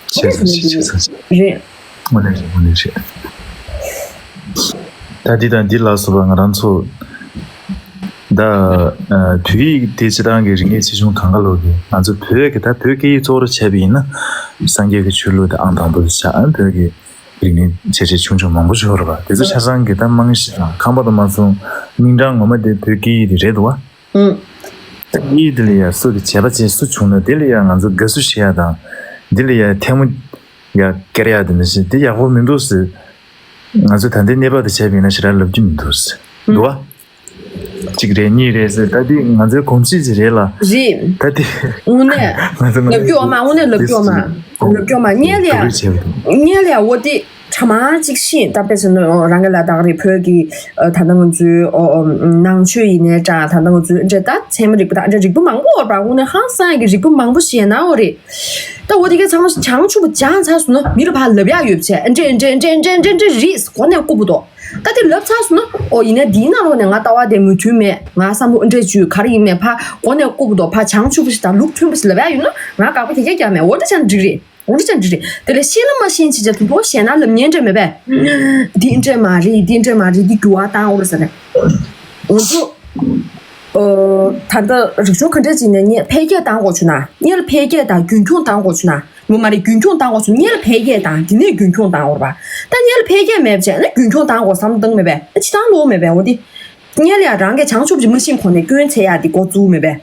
བྱས་ཙང་བྱས་ཙང་རེད། དངོས་གནས་རེད་དངོས་གནས་རེད། ད་འདི་དང་འདི་ལ་སོགས་པ་ང་རང་ཚོ་ད་བོད་ཡིག་དེ་སྤྱི་བཏང་གི་རིག་གནས་ཆེ་ཆུང་གང་ག་ལོག་གི་ང་ཚོ་བོད་ཀྱི་ད་བོད་སྐད་ཡིག་གཙོ་བོར་བྱས་པ་ཡིན་ན་སངས་རྒྱས་ཀྱི་ཆོས་ལུགས་དེ་ཨང་དང་པོ་དེ་ཆགས། བོད་ཀྱི་རིག་གནས་ཆེ་ཆེ་ཆུང་ཆུང་མང་པོ་ཞིག་ཡོད་རེད་པ། དེ་ཚོ་ཆ་ཚང་གི་ད་རྨང་གཞི་དང་ཁང་པ་དང་མ་སོང་མིང་གྲངས་ངོ་མ་དེ་བོད་སྐད་ཡིག་དེ་རེད་འདུག་བ། ཨང་། ད་ཡིག་འདི་ལ་ཡ་སུ་གི་བྱས་པ་བྱས་སུ་བྱུང་ན་འདི་ལ་ཡ་ང་ཚོ་དགའ་བསུ་ཞུ་ཡ་དང་འདི་ལ་ཡ་ཐལ་མོ་ཡ་སྐྱེར་ཡ་དེ་མི་ཤེས་འདི་ཡག་པོ་མི་འདུག་ཟེར། ང་ཚོ་ད་ལྟའི་གནས་བབ་དེ་བྱས་པ་ཡིན་ན་ཞེ་དྲག་ལབ་རྒྱུ་མི་འདུག་ཟེར་འདུག་བ། གཅིག་རེད་གཉིས་རེད་ཟེར་ད་འདི་ང་ཚོའི་གོམས་གཤིས་ཅིག་རེད་ལ། རེད། ད་འདི་དངོས་གནས་ང་ཚོ་ལབ་རྒྱུ་ཡོད་མ་དངོས་གནས་ལབ་རྒྱུ་ཡོད་མ་ལབ་རྒྱུ་ཡོད་མ་སྔོན་ལ་ཡ་སྔོན་ལ་ཡ་འོ་དེ། ཕྲ་མ་གཅིག་ཤེས་ད་དཔེ་བྱས་ན་རང་གི་ལ་དྭགས་རི་བོད་ཀྱི་ད་ལྟ་ང་ཚོའི་ནང་ཆོས་ཡིན་ནའི་འདྲ་ད་ལྟ་ང་ཚོའི་འདྲ་ད་ཚད་མ་རིག་པ་ད་འདྲ་རིག་པ་མང་པོ་ཡོད་པ་དངོས་གནས་ཧང་སང་ཡ་གི་རིག་པ་མང་པོ་ཤེས་ན་འོ་རེད། ད་འོ་དེ་གའི་ཚང་མ་བྱང་ཆུབ་པ་སྦྱངས་ཚར་སོང་ན་མི་ལ་ཕར་ལབ་ཡག་ཡོད་པ་བྱས་འདྲ་འདྲ་འདྲ་འདྲ་འདྲ་རེད་གོ་ནས་ལྐུགས་པ་དོ། ད་དེ་ལབ་ཚར་སོང་ན། ཨོ་ཡིན་ན་འདིའི་ནང་ལོགས་ནས་ང་ལྟ་བ་དེ་མོས་མཐུན་མེད། ང་བསམ་བློ་འདྲེས་བཅུག་ག་རེ་ཡིན་མེད་ཕ་མགོ་ནས་རྐུབ་བར་དུ་ཕ་བྱང་ཆུབ་པ་ཞིག་དང་ལུགས་མཐུན་པ་ཞིག་ལབ་ཡ་ཡོད་ན་ང་དགག་པ་རྒྱག་རྒྱག་རྒྱག་མེད། འོ་འདྲ་བྱས་ན་འགྲིག་རེད། འོ་འདྲ་བྱས་ན་འགྲིག་རེད། དེ་ལས་ཤེས་ལ་མ་ཤེས་ཅི་བྱ་དུ་པོ་ཞེད་སྣང་ལབ་ཉན་འདྲ་མེད་པས། འདི་འདྲ་མ་རེད། འདི་འདྲ་མ་རེད། འདི་འགྱུར་བ་བཏང་འོ་རེད་ཟེར་ནས། འོ་ཚོ། ཨོ། ད་ལྟ་རིག་གཞུང་ག་འདྲ་ཅིག་ནས་ངས་འཕེལ་རྒྱས་བཏང་དགོས་བྱུང་ན། སྔོན་ལ་འཕེལ་རྒྱས་དང་རྒྱུན་འཁྱོངས་བཏང་དགོས་བྱུང་ན། ངོ་མ་རེད། རྒྱུན་འཁྱོངས་བཏང་དགོས་བྱུང་། སྔོན་ལ་འཕེལ་རྒྱས་དང་དེ་ནས་རྒྱུན་འཁྱོངས་བཏང་དགོས་རེད་པ། ད་སྔོན་ལ་འཕེལ་རྒྱས་མེད་པ་བྱས་ན་རྒྱུན་འཁྱོངས་བཏང་དགོས་བསམ་བཏང་མེད་པས། ཨ་ཅི་བཏང་ལོག་མེད་པས། འོ་འདི། སྔོན་ལ་ཡང་རང་གི་བྱང་ཆུབ་ཅིག་མ་ཤེས་གོང་ནས་སྐྱོན་འཚོལ་ཡག་འདི་འགོ་བཙུགས་མེད་པས།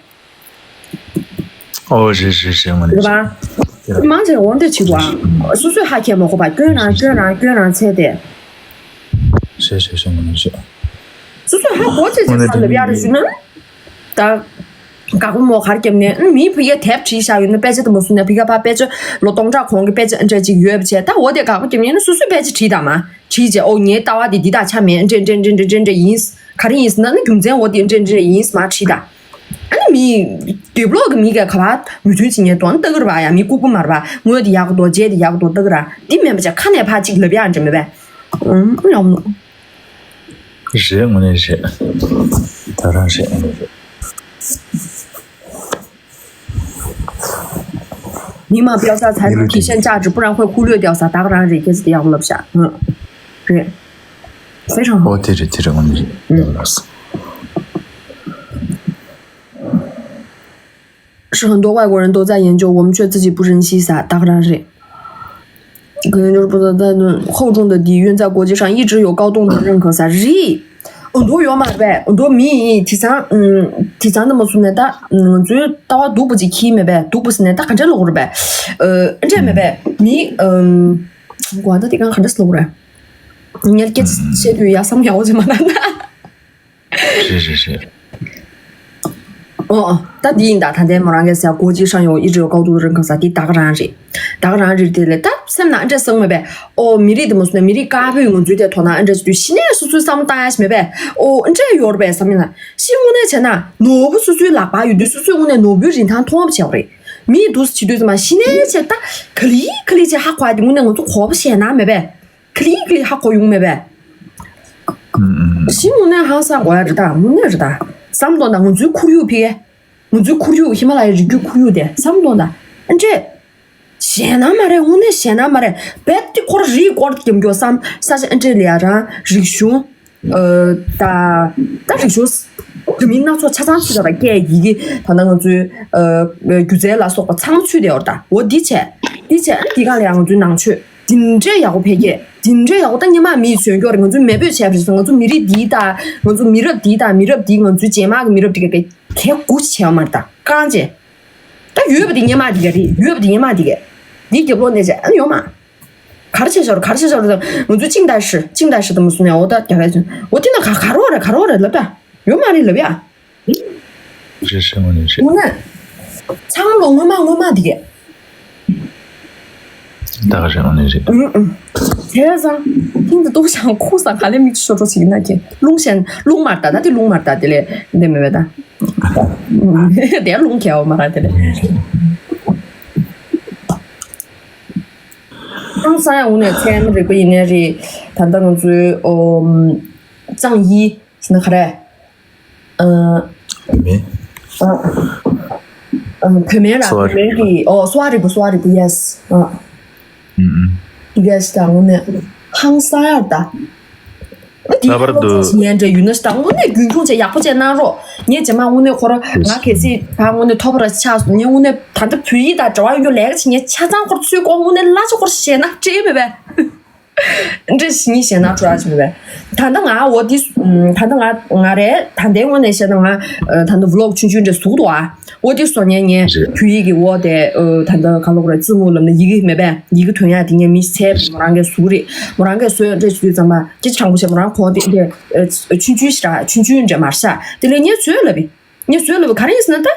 ཨོ་རེད་རེད་རེད། ངོ་ནས་རེད་པ། རེད། མང་ཆེ་འོ་འདི་བྱེད་དགོས་ཨ། སོ་སོས་ཧ་ཁྱེར་མ་གོ་བ་སྐྱོན་རང་སྐྱོན་རང་སྐྱོན་རང་འཚོལ་ཏེ། རེད་རེད་རེད། ངོ་ནས་རེད། སོ་སོས་ཧ་གོ་ཚེ་ཚེ་ས་ལབ་ཡག་རེད་ཞུ་ན། ད། དགག་པ་མོ་གར་བརྒྱབ་ནས་ཨ་མིའི་ཕ་གིར་དེབ་བྲིས་བཞག་ཡོད་ན། དཔེ་ཆ་དེ་མ་བཟུང་ན་ཕ་གིར་ཕར་དཔེ་ཆ་ལོ་སྟོང་ཕྲག་གོང་གི་དཔེ་ཆ་འདྲ་ཅིག་ཡོད་པ་བྱས། ད་འོ་དེ་དགག་པ་བརྒྱབ་ནས་ན་སོ་སོའི་དཔེ་ཆ་བྲིས་དང་མ་བྲིས་བྱས། ཨོ་ངའི་ལྟ་བ་དེ་འདི་དང་ཆ་མེད། འདྲ་འདྲ་འདྲ་འདྲ་འདྲ་འདྲ་ཡིན། ག་རེ་ཡིན་ཟེར་ན་ནི་རྒྱུ་མཚན་འོ་དེ་འདྲ་འདྲ་ཡིན་མ་བྲིས་དང་། ཨ་ནི་མི། དེབ་ལོག་གི་མི་ག་ག་བ་མོས་མཐུན་བྱེད་མཁན་དོན་ལྟ་གི་རེད་པ། ཡང་མི་ལྐུགས་པ་མ་རེད་པ། དངོས་དེ་ཡག་གི་འདུག་རྗེས་དེ་ཡག་གི་འདུག་ལྟ་གི་ར། འདི་མིན་པ་བྱས་ཁ་ནས་ཕར་གཅིག་ལབ་ཡག་འདྲ་མེད་པས། ཨུམ་ཡག་མོ། རེད། དངོས་གནས་རེད། ད་རང་རེད། དངོས་གནས་རེད། མི་མང་དཔེ་ཆ་ཚར་ཡིན་ལུགས་ཀྱི་ཤན་ཅིག་ཅག་ཅིག་པུ་རང་ཁོས་ཁུག་ལོས་ཏེ་ས་ད་ག་རང་རེད། སྐད་ཆ་དེ་ཡག་པོ་ལབ་ཤག་ཨང་། རེད། ཧྥེ་ཧྲང་། ཨོ་དེ་རེད་དེ་རེད། དངོས་གནས་རེད། ཨང་། ལགས་སོ། 是很多外国人都在研究，我们却自己不珍惜 ས་ད་ག་རང་རེད། 可能就是不知道，但厚重的底蕴在国际上一直有高度的认可 ས་རེད། འོ་འདུག་ཡོད་མ་རེད་པས། འོ་འདུག་མི་དེང་སང་ཨུམ། དེང་སང་འདི་མ་སོང་ནས་ད་ང་ཚོའི་ལྟ་བ་སྡུག་པ་ཅིག་ཁྱེར་མེད་པས། སྡུག་པ་ཟེར་ནས་ད་ག་འདྲ་ལབ་དགོས་རེད་པས། ཨ་འདྲ་མེད་པས་མི་ཨུམ། གོ་བ་ད་དེ་གང་ག་འདྲ་ལབ་དགོས་རེད། ངས་སྐད་ཆ་བཤད་དུས་ཡག་བསམ་ཡག་པོ་ཅིག་མ་གནང་ན། རེད་རེད་རེད། ཨོ་ཨོ། ད་འདི་ཡིན་ད། ད་ལྟའི་མོ་རང་གིས་ཟེར་国际上有一直有高度的认可 ས་འདི་ད་ག་རང་རེད། ད་ག་རང་རེད། དེ་ལས་ད་སེམས་ནང་ཨ་འདྲས་བསམ་མེད་པས། ཨོ་མི་རིགས་དེ་མ་སོང་ན་མི་རིགས་དཀར་པོའི་ང་ཚོའི་དེ་དོ་སྣང་ཨ་འདྲས་བྱེད་དུས་གཞི་ནས་སོ་སོའི་བསམ་བློ་བཏང་ཡ་ཞིག་མེད་པས། ཨོ་ཨ་འདྲས་ཡོད་རེད་པས་བསམ་ཡིན་ན། གཞི་དངོས་གནས་བྱས་ན་ནོར་བུ་སོ་སོའི་ལག་པར་ཡོད་དུས་སོ་སོས་དངོས་གནས་ནོར་བུའི་རིན་ཐང་མཐོང་བ་བྱས་པ་རེད། མིས་འདུག་སེ་བྱེད་དུས་ཙམ་པ་གཞི་ནས་བྱས་ད་ག་ལེ་ག་ལེ་བྱས་ཧ་གོ་ཡ་དེ་དངོས་གནས་ང་ཚོ་གོ་བ་ཞེད་སྣང་མེད་པས། ག་ལེ་ག་ལེ་ཧ་གོ་ཡོང་མེད་པས། ཨུམ་ཨུམ། གཞི་དངོས་གནས་ཧང་སང་དགོས་ཡ་རེད་ད། དངོས་གནས་རེད་ད། བསམ་བློ་ད་ང་ཚོའི་ཁོར་ཡུག་ཕི་གེ་ང་ཚོའི་ཁོར་ཡུག་ཧི་མ་ལ་ཡའི་རི་རྒྱུད་ཁོར་ཡུག་དེ་བསམ་བློ་ད། ཨ་འདྲས། ཞེད་སྣང་མ་རེད། དངོས་གནས་ཞེད་སྣང་མ་རེད། རྦད་དེ་ཁོ་རང་རིའི་སྐོར་རྒྱབ་མགྱོགས་སམ། ས་ཆ་ཨ་འདྲས་ལ་ཡ་རང་རིག་གཞུང་། ཨ་ད་ད་རིག་གཞུང་། དེ་མིན་སྣ་ཚོགས་ཆ་ཚང་ཚུད་ད་སྐད་ཡི་གེ་ད་ལྟ་ང་ཚོའི་ཨ་སྒྱུ་རྩལ་ལ་སོགས་པ་ཚང་ཚུད་དེ་ཡོད་རེད་ད། འོ་འདི་བྱས། འདི་བྱས་ཨ་འདི་ག་ལ་ཡ་ང་ཚོའི་ནང་ཆོས། དེ་འདྲའི་ཡག་པོ་འཕེལ་རྒྱས། དེ་འདྲའི་ཡག་པོ་ད་སྔོན་མ་མིས་བྱོན་མགྱོགས་རེད། ང་ཚོས་མེས་པོས་བྱས་པ་རེད་ཟེར། ང་ཚོ་མི་རིགས་འདིའི་དང་ང་ཚོ་མི་རབས་འདིའི་དང་མི་རབས་འདིའི་ང་ཚོའི་རྗེས་མ་གི་མི་རབས་འདི་ག་གལ་དགུ་བྱས་པ་མ་རེད་ད། རྐང་རྗེས། ད་ཡོད་པ་དེ་སྔོན་མ་འདི་ག་རེད། ཡོད་པ་དེ་སྔོན་མ་འདི་ག་འདི་རྒྱབ་ལོགས་ནས་བྱས་ཨ་ཡོད་མ། ག་རེ་བྱས་བཞག་རེད། ག་རེ་བྱས་བཞག་རེད། ང་ཚོའི་ཅིང་ཏའི་ཧྲི་ཅིང་ཏའི་ཧྲི་དེ་མ་སོང་ནས་འོ་ད་རྒྱ་གར་ཅིང་འོ་དེ་ན་ག་ག་རོགས་རེད། ག་རོགས་རེད་ལབ་ད། ཡོད་མ་རེད་ལབ་ཡ། རེད་རེད། དངོས་གནས་རེད། དངོས་གནས། ཚང་ལོ་སྔོན་མ་སྔོན་མ་འདི་གས། ད་ག་རེད། དངོས་གནས་རེད། ཨུང་ཨུང་། བྱས་ཙང་། ཧིན་དུ་ཏོག་ཞང་ཁུག་ས་ག་ལེ་མིག་ཤོ་ཏོ་ཞིག་ན་ཁྱེད་རླུང་ཞན་རླུང་མར་ད་ད་དེ་རླུང་མར་ད་དེ་ལས་འདི་མེད་མེད་ད། དེ་རླུང་ཁྱེར་བ་མ་ར་དེ་ལས། ཧང་སང་ཡང་འུ་ནས་ཚན་རིག་པ་ཡིན་ནའི་རེད། ད་ལྟ་ང་ཚོའི་ཨོ་ཙང་ཡི་ཟེར་ན་ག་རེ། ཨ། བོད་མི། ཨ། ཨ། བོད་མི་ལ་གསོ་བ་བོད་མི་རིག་གི་ཨོ་གསོ་བ་རིག་པ་གསོ་བ་རིག་པ་ཡེ་སི། ཨ། ཨུ་ཨུ། ཡེ་སི་ད་འུ་ནས་ཧང་སང་ཡར་ད། ཨ་དེ་ལྷག་པར་དུ་ཉན་འདྲ་ཡུལ་ན་ཞིག་ད་དངོས་གནས་རྒྱུན་འཁྱོངས་བྱས་ཡག་པོ་བྱས་གནང་རོགས། ངས་རྗེས་མ་དངོས་གནས་ཁོ་རང་ང་གལ་སྲིད་ད་དངོས་གནས་ཐོབ་པ་ར་ཆགས་སོང་། ངས་དངོས་གནས་ད་ལྟ་བོད་ཡིག་དང་འབྲེལ་བ་ཡོད་རྒྱུ་ལས་ཀ་བྱེད་མཁན་ཆ་ཚང་ཁོ་ར་ཚུར་ཀོ་དངོས་གནས་གླ་ཆ་ཁོ་ར་ཞེད་སྣང་སྤྲད་མེད་པས། འདྲ་ཞིག་ཉིད་ཞེད་སྣང་སྤྲད་ཡག་ཅིག་མེད་པས། ད་ལྟ་ང་འོ་འདི་ད་ལྟ་ང་ང་རེད། ད་ལྟའི་དངོས་གནས་བཤད་ན་ང་ད་ལྟ་ཝི་ལོག་ཆུང་ཆུང་འདྲ་བཟོ་གི་འདུག་ཨ། འོ་འདི་བཟོ་མཁན་ངས་རེད། བོད་ཡིག་གི་འོ་དེ་ཨ་ད་ལྟ་ག་ལབ་དགོས་རེད། ཙི་མུ་ལབ་ན་ཡི་གེ་མེད་པས། ཡི་གེ་ཐོན་ཡག་དེ་ངས་མི་ཚད་མོ་རང་གིས་བཟོ་གི་རེད། མོ་རང་གིས་བཟོས་འདྲ་བྱེད་དུས་ཙམ་པ་སྐད་ཆ་དྲང་པོ་བཤད། མོ་རང་གོ་དེ་འདྲ་ཆུང་ཆུང་ཞིག་ར་ཆུང་ཆུང་འདྲ་མར་ཤག་དེ་ལས་ངས་བཟོས་ལབ་པས། ངས་བཟོས་ལབ་པས་ག་རེ་ཡིན་ཟེར་ན་ད།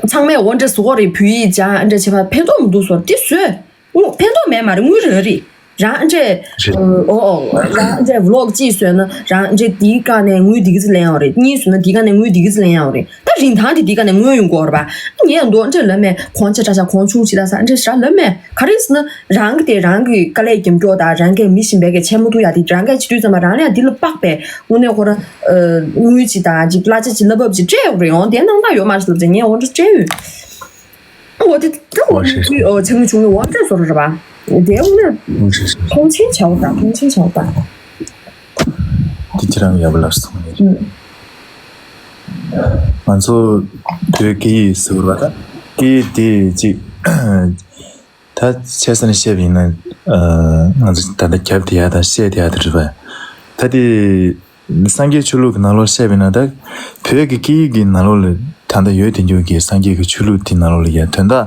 ཚང་མས་འོ་འདྲ་བཟོ་གི་རེད། བོད་ཡིག་སྦྱང་འདྲ་བྱེད་པ་ཕན་ཐོགས་མི་འདུག་བཟོ་འདི་བཟོས། དངུལ་ཕན་ཐོགས་མེད་མ་རེད། དངུལ་རག་རེད། རང་འདྲས་རེད། ཨོ་ཨོ་རང་འདྲས་vlog་གཅིག་བཟོས་ན་རང་འདྲས་དེའི་སྒང་ནས་དངུལ་འདི་ག་ཚོད་ལེན་ཡོད་རེད། གཉིས་བཟོས་ན་དེའི་སྒང་ནས་དངུལ་འདི་ག་ཚོད་ལེན་ཡོད་རེད། ད་རིན་ཐང་དེ་དེའི་སྒང་ནས་དངུལ་ཡོང་གི་ཡོད་རེད་པ། ངས་འདུག་འདྲས་ལབ་མེད། གོང་ཆེ་དྲག་ཤག་གོང་ཆུང་ཆེ་དྲག་ཤག་འདྲས་ཞེ་དྲག་ལབ་མེད། ག་རེ་ཟེར་ན་རང་གི་དེ་རང་གི་དཀའ་ལས་རྒྱབ་སྐྱོར་དང་རང་གིས་མི་གཞན་པའི་གི་ཆེ་མོ་ཐུག་ཡ་དེ་རང་གིས་བྱེད་དུས་ཙམ་པ་རང་ལ་ཡང་དེ་ལ་དཔག་པའི་དངོས་གནས་ཁོ་རང་དངུལ་ཅིག་དང་ཅིག་གླ་ཆ་ཅིག་གླ་འབབ་ཅིག་སྤྲད་ཡོད་རེད། ཡོང་དེ་སྣང་དག་ཡོད་མ་རེད་ལབ་ཅིག་ངས་འོ་འདྲ་སྤྲད་ཡོད། འོ་དེ་ད་འོ་ཨོ་ཤེས་ཤེས། དུས་ཨོ་ཆེན་མོ་ཆུང་མོ་འོ་འདྲ་བཟོ་ར་ར་བ། དེ་འོ་ན་ཨོ་ཤེས་ཤེས། མཐོང་ཆེན་བྱའོ་ད་མཐོང་ཆེན་བྱའོ་ད། དེ་ཁྱེད་རང་ཡག་པོ་ལབ་སོང་ངས། ཨུམ། ང་ཚོ་བོད་སྐད་ཡིག་ཟེར་བ་ད་སྐད་ཡིག་དེ་ཅིག་ད་ཆེ་ས་ནས་བཤད་པ་ཡིན་ན་ང་ཚོ་ད་ལྟ་རྒྱབ་བསྡད་ཡ་དང་བཤད་བསྡད་ཡ་དེ་རེད་པ། ད་དེ། སངས་རྒྱས་ཆོས་ལུགས་ཀྱི་ནང་ལོགས་བཤད་པ་ཡིན་ན་ད། བོད་ཀྱི་སྐད་ཡིག་གི་ནང་ལོགས་ལ་ད་ལྟ་ཡོད་དེ་འདྲ་གི་སངས་རྒྱས་ཀྱི་ཆོས་ལུགས་དེ་ནང་ལོགས་ལ་ཡ་དོན་དག་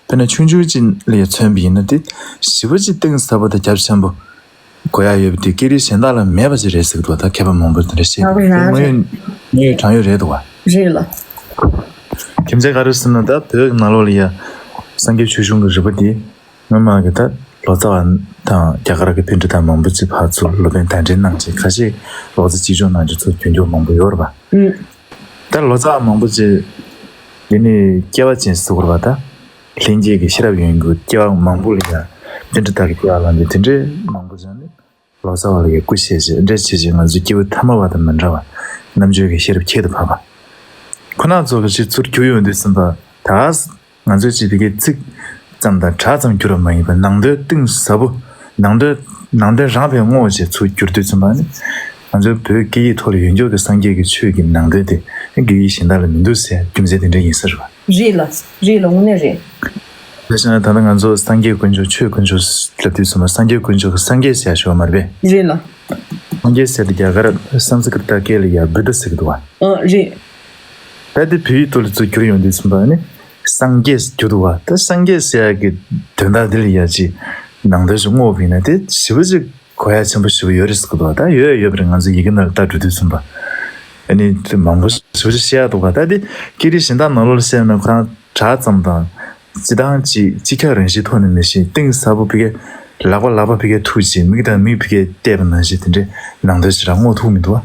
དཔེར་ན་ཆུང་ཆུང་ཅིག་ལ་ཡ་མཚོན་པ་ཡིན་ན་དེ་ཞེ་པོ་ཅིག་གཏིང་ཟབ་པོ་དང་རྒྱ་ཆེན་པོ་དགོས་ཡ་ཡོད་པ་དེ་སྐད་རིགས་གཞན་དག་ལ་མེད་པ་ཅིག་རེད་ཟེར་གི་འདུག་ད་མཁས་པ་མང་པོས་དེ་འདྲ་བཤད་ཡག་པོ་ཡག་དེ་དངོས་རེད། ཡོད་དངོས་ཡོད་དྲང་ཡོད་རེད་འདུག་བ། རེད་ལ། རྒྱུ་མཚན་ག་རེ་ཟེར་ན་ད་བོད་ཀྱི་ནང་ལོགས་ལ་ཡ་སངས་རྒྱས་ཆོས་གཞུང་གི་རིག་པ་དེ། སྔོན་མ་གི་ད་ལོ་ཙཱ་བ་དང་རྒྱ་གར་གྱི་པཎྜི་ཏ་མང་པོ་ཅིག་ཕར་ཚུར་ལོ་པཎ་གདན་འདྲེན་གནང་ཅིག་ཁ་ཤས་ལོ་ཙཱ་གཅིག་ལྕོགས་གནང་ཅིག་ཚུར་གྱོན་རྒྱུ་མང་པོ་ཡོད་རེད་པ། ཨུམ། ད་ལོ་ཙཱ་བ་མང་པོ་ཅིག་འདི་ནི་སྐྱེ་བ་ཅན་ཟེར་དགོས་རེད་པ། ད་ལྷན་སྐྱེས་ཀྱི་ཤེས་རབ་ཡོད་མཁན་སྐྱེ་བ་མང་པོ་ལ་ཡ་པཎྜི་ཏ་གི་སྐྱེ་བ་བླངས་ཏེ་དེ་འདྲའི་མང་པོ་ཅིག་ནི་ལོ་ཙཱ་བ་ལ་ཡ་སྐུ་གཤེགས་ཅིག་འདྲ་བྱེད་ཅིག་ང་ཚོའི་སྐྱེས་བུ་ཐ་མལ་པ་དང་མི་འདྲ་བ་རྣམ་དཔྱོད་ཀྱི་ཤེས་རབ་ཁྱད་དུ་འཕགས་པ་ཁོ་ན་ཚོ་གི་ཅིག་ཚུར་གྱུར་ཡོང་དུས་ཙམ་པ་ད། ང་ཚོས་ཅིག་དེ་གའི་ཚིག་ཙམ་དང་སྒྲ་ཙམ་བསྒྱུར་བ་མ་ཡིན་པར་ནང་དོན་གཏིང་ཟབ་པོ། ནང་དོན་ནང་དོན་རང་བས་བསྔོ་བ་བྱས་ཚུར་བསྒྱུར་དུས་ཙམ་པ་ནི། ང་ཚོའི་བོད་སྐད་ཡིག་ཐོག་ལ་ཡོད་མཁན་གྱི་སངས་རྒྱས་ཀྱི་ཆོས་ཀྱི་ནང་དོན་དེ་སྐད་ཡིག་གཞན་དག་ལ་མི་འདུག་ཟེར་རྒྱུ་མཚན་དེ་འདྲ་ཡིན་ས་རེད་པ། རེད་ལ། རེད་ལ་དངོས་གནས་རེད། དེ་བྱས་ན་ད་ལྟ་ང་ཚོ་སངས་རྒྱས་དཀོན་མཆོག་ཆོས་དཀོན་མཆོག་ལབ་དུས་ཙམ་པ་སངས་རྒྱས་དཀོན་མཆོག་གི་སངས་རྒྱས་ཟེར་ཡ་ཞུ་བ་མ་རེད་པས། རེད་ལ། སངས་རྒྱས་ཟེར་དེ་རྒྱ་གར་སཾ་སྐྲྀ་ཏ་སྐད་ལ་ཡ་བུདྡྷ་ཟེར་གི་འདུག་བ། ཨ་རེད། ད་དེ་བོད་ཡིག་ཐོག་ལ་ཚུར་བསྒྱུར་ཡོང་དུས་ཙམ་པ་ནི། སངས་རྒྱས་སུ་གྱུར་འདུག་བ། ད་སངས་རྒྱས་ཟེར་ཡག་གི་དོན་དག་འདི་ལ་ཡ་ཅིག་ནང་དོན་ཞིག་བསྔོགས་པ་ཡིན་ན་དེ་ཞེ་པོ་ཅིག་གོ་ཡ་ཆེན་པོ་ཞེ་པོ་ཡོད་རེད་ཟེར་གི་འདུག་བ། ད་ཡོད་ཡོད་པ་རེད། ང་ཚོ་ཡི་གེ་ནང་ལ་ལྟ་འགྲོ་དུས་ཙམ་པ། ཨ་ནི་དེ་མང་པོ་ཞེ་པོ་ཅིག་བཤད་ཡག་འདུག་བ། ད་དེ་སྐད་རིགས་གཞན་དག་ནང་ལོགས་ལ་བཤད་ན་ཁོ་རང་སྒྲ་ཙམ་དང་། སྤྱི་བཏང་ཅིག་སྤྱི་ཁྱབ་རང་བཞིན་ཐོག་ནས་མི་ཤེས། གཏིང་ཟབ་པོ་ཕ་གི་ལག་པ་ལག་པ་ཕ་གི་ཐུག་ཅིག་མིག་དང་མིག་ཕ་གི་བལྟས་པ་ནང་བཞིན་དེ་འདྲའི་ནང་དོན་ཞེ་དྲག་བསྔོག་ཐུབ་མི་འདུག་བ།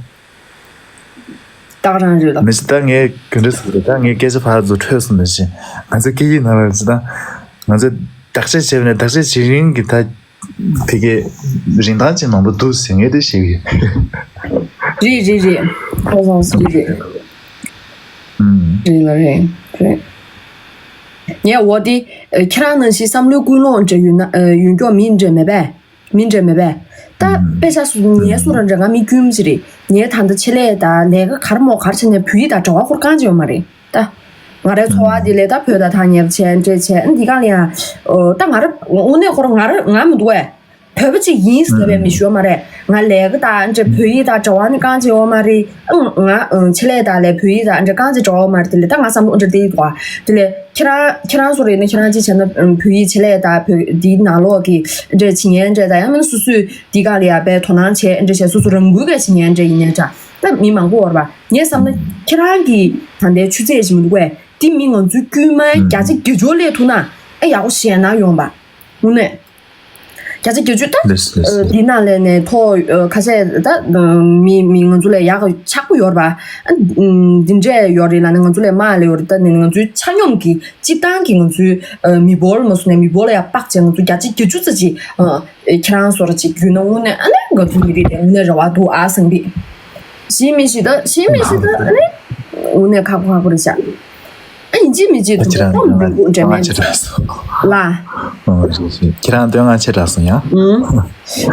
ད་ག་རང་རེད་ལ། མི་ཤེས། ད་ངས་ག་འདྲ་ཟེར་དགོས་རེད། ད་ངའི་སྐད་ཆ་ཕར་ཚུར་འཕྲོས་སོང་ནང་བཞིན་ང་ཚོ་སྐད་ཡིག་ནང་ལ་སྤྱི་བཏང་ང་ཚོ་བདག་གཅེས་བྱས་པ་ནས་བདག་གཅེས་བྱེད་རིང་གི་ད་ཕ་གི་རིན་ཐང་ཅན་མང་པོ་འདུག་ཟེར་ངས་དེ་ཤེས་ཀྱི་ཡོད། རེད་རེད་རེད། ཁོ་ཚོ་རེད་རེད། ཨུམ། རེད་ལ་རེད་རེད། ངས་འོ་དེ་ཁྱེད་རང་ནང་བཞིན་བསམ་བློའི་ཀུན་སློང་འདྲ་ཡོད་ན་ཡོད་མགྱོགས་མི་འདྲ་མེད་པས། མི་འདྲ་མེད་པས། ད་དཔེ་ཆ་སུ་ངའི་སུ་ར་འདྲ་ང་མི་རྒྱུས་མ་ཞིག་རེད། ངའི་ད་ལྟ་ཆེད་ལས་ད་ལས་ཀ་གར་མོ་གར་བྱས་ནས་བོད་ཡིག་དང་འབྲེལ་བ་ཁོར་གང་ཅི་ཡོད་མ་རེད་ད། ང་རའི་འཚོ་བ་དེ་ལས་ད་བོད་དང་ཐག་ཉེ་བ་བྱས་འདྲ་བྱས་འདི་ག་ལ་ཡང་ད་ང་ར་དངོས་གནས་ཁོ་ར་ང་ར་ང་མི་འདུག་བས། བོད་པ་ཅིག་ཡིན་ཟེར་བའི་མི་ཞུ་བ་མ་རེད། ང་ལས་ཀ་དང་འདྲ་བོད་ཡིག་དང་འབྲེལ་བ་ནི་གང་ཅི་ཡོད་མ་རེད། ཨང་ང་ཆེད་ལས་དང་ལས་བོད་ཡིག་དང་འདྲ་གང་ཅི་འབྲེལ་བ་མ་རེད། དེ་ལས་ད་ང་བསམ་བློ་འདྲ་དེ་ཡིན་འདུག་དེ་ལས་ཁྱེད་རང་ཁྱེད་རང་སུ་རེད་ན་ཁྱེད་རང་ཅི་བྱས་ན་བོད་ཡིག་ཆེད་ལས་དང་བོད་འདིའི་ནང་ལོགས་ཀྱི་འདྲ་བྱེད་མཁན་འདྲ་དང་ཡང་མིན་སུ་སུས་འདི་ག་ལ་ཡ་པའི་དོ་སྣང་བྱས་འདྲ་བྱས་སུ་སུ་རང་འགུལ་ག་བྱེད་མཁན་འདྲ་ཡིན་ནའི་འདྲ་ད་མི་མང་པོ་བར་བ་ངས་བསམ་ན་ཁྱེད་རང་གི་ད་ལྟའི་ཆུ་ཚད་ཞིག་མི་འདུག་གས། འདི་མི་ང་ཚོའི་དཀྱུས་མ་བརྒྱ་ཆ་བརྒྱད་ཅུ་སླེབས་ཐུབ་ན་ཨེ་ཡག་པོ་ཞེད་སྣང་ཡོང་པ་དངོས་གནས། བརྒྱ་ཆ་བརྒྱད་ཅུ་ད། ལེས་ལེས། འདི་ནང་ལས་ནས་ཐོ་ཁ་ཤས་ད་མི་མི་ང་ཚོ་ལས་ཡག་ཆགས་པོ་ཡོད་རེད་པ། འདི་འདྲས་ཡོད་རེད་ལ་ནི་ང་ཚོ་ལས་དམའ་ལས་ཡོད་རེད། ད་ནི་ང་ཚོའི་ཆ་སྙོམས་ཀྱི་སྤྱི་བཏང་གི་ང་ཚོའི་མི་འབོར་མ་སོང་ནས་མི་འབོར་ལ་ཡང་དཔག་བྱས་ང་ཚོ་བརྒྱ་ཆ་བརྒྱད་ཅུ་ཙམ་ཅིག་ཁྱེད་རང་སོར་ཅིག་རྒྱུས་ན་དངོས་གནས་ཨ་ནི་ང་ཚོའི་མི་རིགས་དེ་དངོས་གནས་རེ་བ་འདུག་ཨ་སེང་བི། ཤི་མི་ཤི་ད་ཤི་མི་ཤི་ད་ཨ་ནི་དངོས་གནས་ཁག་པོ་ཁག་པོ་རེད་ཤག་ཨ་ཡིན་གཅིག་མིན་གཅིག་དུ་ཁྱེད་རང་སྟོབས་རིང་པོ་འདྲ་མེད་ཆེ་དྲགས་སོང་ལ། ཁྱེད་རང་སྟོན་ང་ཆེ་དྲགས་སོང་ཡ།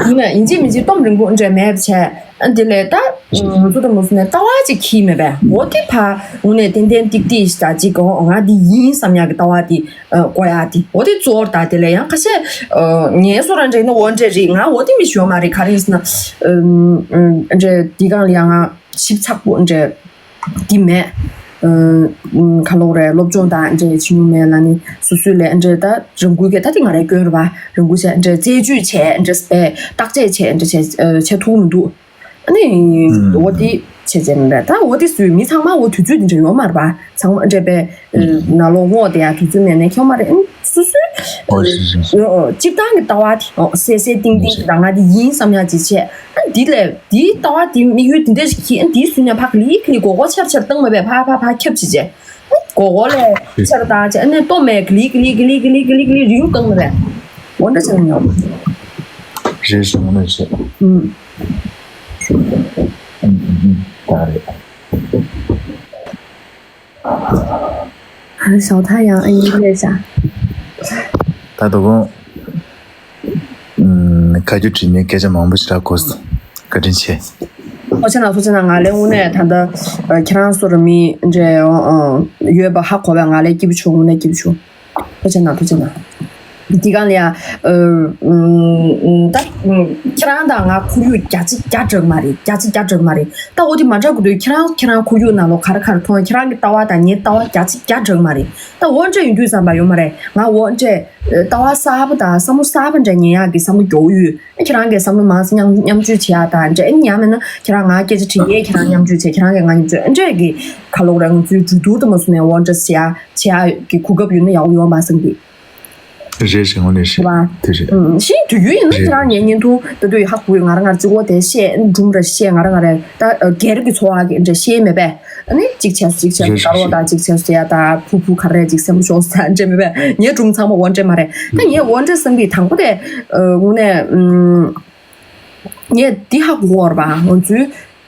ཡིན་ན་ཡིན་གཅིག་མིན་གཅིག་སྟོབས་རིང་པོ་འདྲ་མེད་བྱས་ཨ་འདི་ལས་ད་ང་ཚོ་ད་མོ་སུ་ནས་ལྟ་བ་ཅིག་ཁྱིས་མེད་པས་འོ་དེ་ཕ་དངོས་གནས་ཏན་ཏན་ཏིག་ཏིག་ཞིག་ད་ཅིག་གོ་ང་འདི་ཡིན་བསམ་ཡག་གི་ལྟ་བ་དེ་གོ་ཡག་དེ་འོ་དེ་གཙོ་བོར་ད་དེ་ལས་ཡང་ཁ་ཤས་ངའི་སོ་རང་འདྲ་ཡིན་ན་འོ་འདྲ་རེད། ང་འོ་དེ་མི་ཞུ་བ་མ་རེད། ག་རེ་ཡིན་ཟེར་ན་འདྲ་འདི་གང་ལ་ཡང་ང་ཞིབ་ཚགས་པོ་འདྲ། འདི་མེད། ཁ་ལོག་རེད་སློབ་སྦྱོང་དང་འདྲ་བྱེད་མྱོང་མེད་ལ་ནི་སོ་སོའི་ལས་འདྲ་ད་རང་འགུལ་གྱི་ད་དེ་ང་རའི་སྐྱོན་རེད་པ། རང་འགུལ་བྱས་འདྲ་རྩད་གཅོད་བྱས་འདྲ་བས་བརྟག་དཔྱད་བྱས་འདྲ་བྱས་བྱས་ཐུབ་མི་འདུག་ཨ་ནི་འོ་དེ་བྱས་བྱས་མི་འདྲ་ད་འོ་དེ་སུས་མི་ཚང་མ་འོ་དུས་ཚོད་འདི་འདྲ་ཡོད་མ་རེད་པ། ཚང་མ་འདྲ་བས་ནང་ལོགས་ངོ་དེ་ཡང་དུས་ཚོད་མེད་ནས་ཁྱོད་མ་རེད། སོ་སོའི་ཨོ་ཤི་ཤི་ཤི། སྤྱིར་བཏང་གི་ལྟ་བ་དེ་ཨོ་གསལ་གསལ་ཏིང་ཏིང་གི་ད་ང་དེ་ཡིན་བསམ་ཡག་ཅིག་བྱས། ཨ་འདི་ལས་འདིའི་ལྟ་བ་དེ་དམིགས་ཡུལ་དེ་འདྲ་ཞིག་གིས་ཨ་འདིའི་སུན་ཡང་ཕ་གི་ལི་གི་ལི་གོ་གོ་ཆར་ཆར་བཏང་མ་བས་ཕ་ཕ་ཕ་ཁྱབ་ཅིག་བྱས། ཨ་གོ་གོ་ལས་ཆར་བཏང་བྱས། ཨ་ནས་ལྟོ་མས་གི་ལི་གི་ལི་གི་ལི་གི་ལི་གི་ལི་རིང་བཏང་མ་བས། འོ་འདྲ་བྱས་ན་ཉོ། རེད་སོང་ནས་བྱས། ཨུམ། ཨུམ་ཨུམ་ཨུམ། ད་རེད། 小太阳 ཨ་ཡིན་ལས་བྱ། ད་དོ་དགོང་། ཨུམ། བཀའ་བཀྱོན་དྲི་མེད་སྐད་ཆ་མང་པོ་ཞིག་རག་གོ། བཀའ་དྲིན་ཆེ། ཐུགས་རྗེ་གནང་། ཐུགས་རྗེ་གནང་། ང་ལས་དངོས་གནས་ད་ལྟ་ཁྱེད་རང་སོ་རུ་མི་འདྲ་ཡོད་པ་ཧ་གོ་བས། ང་ལས་སྐྱིད་པོ་བྱུང་། དངོས་གནས་སྐྱིད་པོ་བྱུང་། ཐུགས་རྗེ་གནང་། ཐུགས་རྗེ་གནང་། འདི་གང་ལ་ཡ། ཨ་ཨུམ། ད་ཁྱེད་རང་དང་ང་ཁོར་ཡུག་བརྒྱ་ཆ་བརྒྱ་འདྲ་གི་མ་རེད། བརྒྱ་ཆ་བརྒྱ་འདྲ་གི་མ་རེད། ད་འོ་དེ་མ་འདྲ་གི་དུས་ཁྱེད་རང་ཁྱེད་རང་ཁོར་ཡུག་ནང་ལོགས་ག་རེ་ག་རེ་མཐོང་། ཁྱེད་རང་གི་ལྟ་བ་དང་ངའི་ལྟ་བ་བརྒྱ་ཆ་བརྒྱ་འདྲ་གི་མ་རེད། ད་འོ་འདྲ་ཡིན་དུས་ཙམ་པ་ཡོད་མ་རེད། ང་འོ་འདྲ་ལྟ་བ་གསར་པ་དང་བསམ་བློ་གསར་པ་འདྲ་ཉན་ཡག་གི་བསམ་བློ་མགྱོགས་ཡོད། ཁྱེད་རང་གི་བསམ་བློ་མང་ཙམ་མཉམ་མཉམ་སྤྱོད་བྱེད་ཡག་དང་འདྲ། ཨ་ནི་ཡང་མིན་ན་ཁྱེད་རང་ང་སྐད་ཆ་དྲིས་ཡས་ཁྱེད་རང་མཉམ་སྤྱོད་བྱེད། ཁྱེད་རང་གིས་ང་མཉམ་སྤྱོད། ཨ་འདྲ་གི་ག་ལོག་རེད། ང་ཚོའི་གྲོས་བསྡུར་དུ་མ་སོང་ནས་འོ་འདྲ་བྱེད་ཡག་བྱེད་ཡག་གི་གོ་སྐབས་ཡོད་ན་ཡག་པོ་ཡོང་བ་བསམ་གི། རེད་རེད། དངོས་གནས་རེད། རེད་པ། དེ་རེད། ཨུམ། ཤིང་དུས་ཡུན་ཡིན་ན་རེད། ཁྱེད་རང་ངའི་བརྙན་ཐུང་ལྟ་དུས་ཧ་གོ་གི། ང་རང་ང་རང་གཅིག་པོ་དེ་བཤད་སྒྲུང་རེ་བཤད། ང་རང་ང་རེ་ད་སྒེར་གྱི་འཚོ་བ་གི་འདྲ་བཤད་མེད་པས། ཨ་ནི་གཅིག་བྱས་སོ་གཅིག་བྱས་སོ་རེད་དགའ་རོགས་རེད། དང་གཅིག་བྱས་སོ་ཡ་ད་ཕུ་ཕུ་ག་རེ་གཅིག་སེམས་པོ་ཤོར་ས་འདྲ་མེད་པས། ངའི་སྒྲུང་ཚང་མ་འོ་འདྲ་མ་རེད། ད་ངས་འོ་འདྲ་བསམ་གི། དང་པོ་དེ་དངོས་གནས་ངས་འདི་ཧ་གོ་བར་པ། ང་ཚོའི་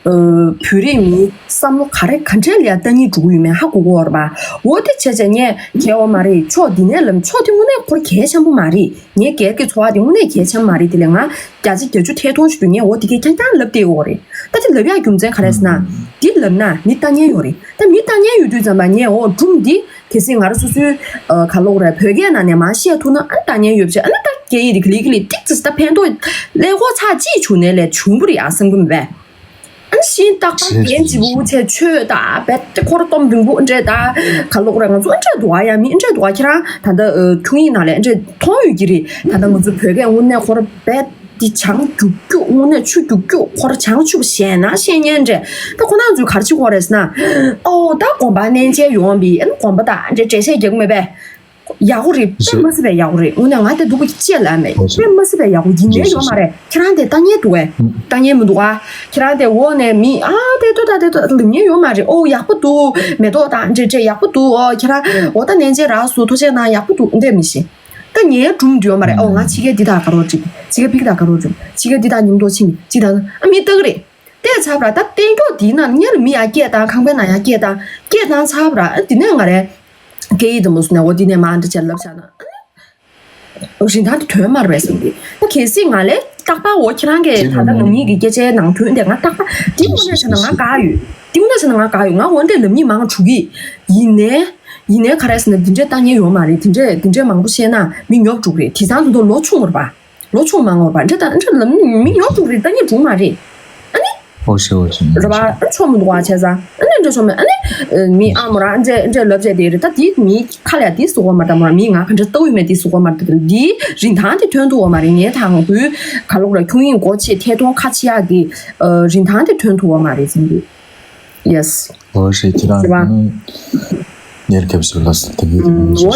བོད་རིགས་མིའི་བསམ་བློ་ག་རེ་ག་འདྲས་ལ་ཡ་ལྟ་ཉིད་འགྲོ་གི་ཡོད་མེད་ཧ་གོ་གི་ཡོད་རེད་པ། འོ་དེ་བྱས་བྱས་ངས་གལ་བ་མ་རེད། ཕྱོགས་འདི་ནས་ལབ། ཕྱོགས་དེ་དངོས་གནས་ཁོར་གལ་ཆེན་པོ་མ་རེད། ངའི་སྒེར་གྱི་འཚོ་བ་དེ་དངོས་གནས་གལ་ཆེན་པོ་མ་རེད། དེ་ལས་ང་བརྒྱ་ཆ་བརྒྱད་ཅུ་ཐད་གཏོང་བྱེད་དུས་ངས་འོ་དེ་གས་རྐྱང་རྐྱང་ལབ་བསྡད་ཡོད་རེད། ད་དེ་ལབ་ཡག་རྒྱུ་མཚན་ག་རེ་ཟེར་ན། འདི་ལབ་ན་མི་ལྟ་མཁན་ཡོད་རེད། ད་མི་ལྟ་མཁན་ཡོད་དུས་ཙམ་པ་ངས་འོ་སྒྲུང་འདི་གལ་སྲིད་ང་རང་སོ་སོའི་ག་ལབ་དགོས་རེད། བོད་སྐད་ནང་ནས་མར་བཤད་ཐུབ་ན་ཨ་ལྟ་མཁན་ཡོད་པ་བྱས། ཨ་ནི་ད་སྐད་ཡིག་དེ་ག་ལེ་ག་ལེ་ཏིག་ཙི་ད་ཕན་ཐོགས་ཀླད་ཀོར་ཚར་གཅིག་བྱུང་ནའི་ལས་བྱུང་བ་རེད་ཨ་བསམ་གི་མེད་པས། ཨ་ནི་ཤིང་རྟག་པར་རྒན་བྱིས་པོ་བྱས་ཆོས་ད་རྦད་དེ་ཁོ་ར་གཏོང་བདུན་པོ་འདྲས་ད་ག་ལབ་དགོས་རེད། ང་ཚོ་འདྲས་འདུག་ཨ། ཡ་མི་འདྲས་འདུག་ཨ། ཁྱེད་རང་ད་ལྟ་ཁྱུང་ཡིག་ནང་ལས་འདྲས་མཐོང་ཡོད་ཀྱི་རེད། ད་ལྟ་ང་ཚོ་བོད་སྐད་དངོས་གནས་ཁོ་ར་རྦད་དེ་བྱང་རྒྱུག་རྒྱུག་དངོས་གནས་ཆུ་རྒྱུག་རྒྱུག་ཁོ་ར་བྱང་ཆུབ་ཞེད་སྣང་བཤད་མཁན་འདྲས། ད་ཁོ་རང་ཚོས་ག་རེ་བྱེད་དགོས་རེད་ཟེར་ན། ཨོ་ད་དགོན་པ་གནས་མཇལ་ཡོང་བའི་ཨ་ནི་དགོན་པ་ད་འདྲས་འགྲེལ་བཤད་རྒྱག་གི་མེད་པས། ཡག་པོ་རེད། དཔེ་མ་སྲིད་པའི་ཡག་པོ་རེད། དངོས་གནས་ང་དེ་སྡུག་པོ་ཅིག་ལབ་མེད། དཔེ་མ་སྲིད་པའི་ཡག་པོ་ཡིན་ནའི་ཡོད་མ་རེད། ཁྱེད་རང་དེ་ལྟ་མཁན་འདུག་གས། ལྟ་མཁན་མི་འདུག་ག་ཁྱེད་རང་དེ་འོག་ནས་མི་ཨ་དེ་ལྟོས་ད་དེ་ལྟོས་ལབ་མཁན་ཡོད་མ་རེད། ཨོ་ཡག་པོ་འདུག་མེ་ཏོག་དང་འདྲེ་འདྲེ་ཡག་པོ་འདུག་ཨོ་ཁྱེད་རང་འོ་ད་ནན་ཅེ་རག་སུ་ཐུགས་རྗེ་གནང་ཡག་པོ་འདུག་འདྲེ་མི་ཤེས། ད་ངའི་སྒྲུང་འདི་ཡོད་མ་རེད། ཨོ་ང་ཕྱི་རྒྱལ་འདི་དག་དགའ་རོགས་འགྲིག་ཕྱི་རྒྱལ་ཕིག་དག་དགའ་རོགས་འགྲིག་ཕྱི་རྒྱལ་འདི་དག་མཉམ་དུ་ཕྱིན་ཅིག་ད་ཨ་མི་ལྟ་གི་རེད། བལྟས་ཚར་བ་ར་ད་སྟེང་ཀྱོག་འདིའི་ནང་ཉེར་མི་ཡ་སྐད་བཏང་། ཁང་པའི་ནང་ཡ་སྐད་བཏང་། སྐད་བཏང་ཚར་བ་ར་ཨ་འདི་ནས་ང་རེ་སྐད་ཡིག་དུ་མོ་སུ་ནས་འོ་འདི་ནས་མ་འདྲ་བྱས་ལབ་བཞག་ན་ཨ་རིན་ཐང་དེ་ཐོན་མ་རེད་པས་བསམ་གི། ད་གལ་སྲིད་ང་ལས་རྟག་པར་འོ་ཁྱེད་རང་གིས་ད་ལྟ་ང་གཉིས་ཀྱི་སྐད་ཆའི་ནང་དོན་དེ་ང་རྟག་པར་འདི་དངོས་གནས་བྱས་ན་ང་དགའ་ཡོད། འདི་དངོས་གནས་བྱས་ན་ང་དགའ་ཡོད། ང་འོ་འདྲས་ལབ་མཁན་མང་འགྲོ་གི། ཡིན་ནའི་ཡིན་ནའི་ག་རེ་ཟེར་ན་འདི་འདྲས་ལྟ་མཁན་ཡོད་མ་རེད། དེ་འདྲས་དེ་འདྲས་མང་པོ་བཤད་ན་མི་ཉོབ་འགྲོ་གི་རེད། དེང་སང་དེ་ཚོ་ལོ་ཆུང་བ་རེད་པ། ལོ་ཆུང་མང་བ་རེད་པ། འདྲ་དང་འདྲ་ལ་མི་ཉོ་འགྲོ་རེད། ལྟ་ཉན་འགྲོ་མ་རེད། ཨ་ནི། ཨོ་ཤི་ཨོ་ཤི། རེད་པ། ཨ་ཆོག་མི་འདུག་བ་བྱས་ཙང་། ཨ་ནི་འདྲ་ཆོག་མེད། ཨ་ནི། མི་ཨ་མོ་ར་འདྲ་འདྲ་ལབ་བྱས་དེ་རེད། ད་དེ་མི་ཁ་ལ་དེ་ཟུག་བ་མ་ད་མོ་ར་མི་ང་ག་འདྲ་ལྟ་བུ་མེད་དེ་ཟུག་བ་མ་ད། དེ་རིན་ཐང་དེ་ཐོན་ཐུབ་བ་མ་རེད། ངས་དང་པོའི་ག་ལོག་ར་ཁྱུང་ཡིན་སྒོ་ཕྱེ་ཐད་གཏོང་ཁ་ཕྱེ་ཡག་གི་རིན་ཐང་དེ་ཐོན་ཐུབ་བ་མ་རེད་ཟིན་གི། Yes། ཨོ་ཤི་ཁྱེད་རང་། རེད་པ། ཉེར་སྐྱབས་སུ་ལ་སི་ཐེ་གི། འོ་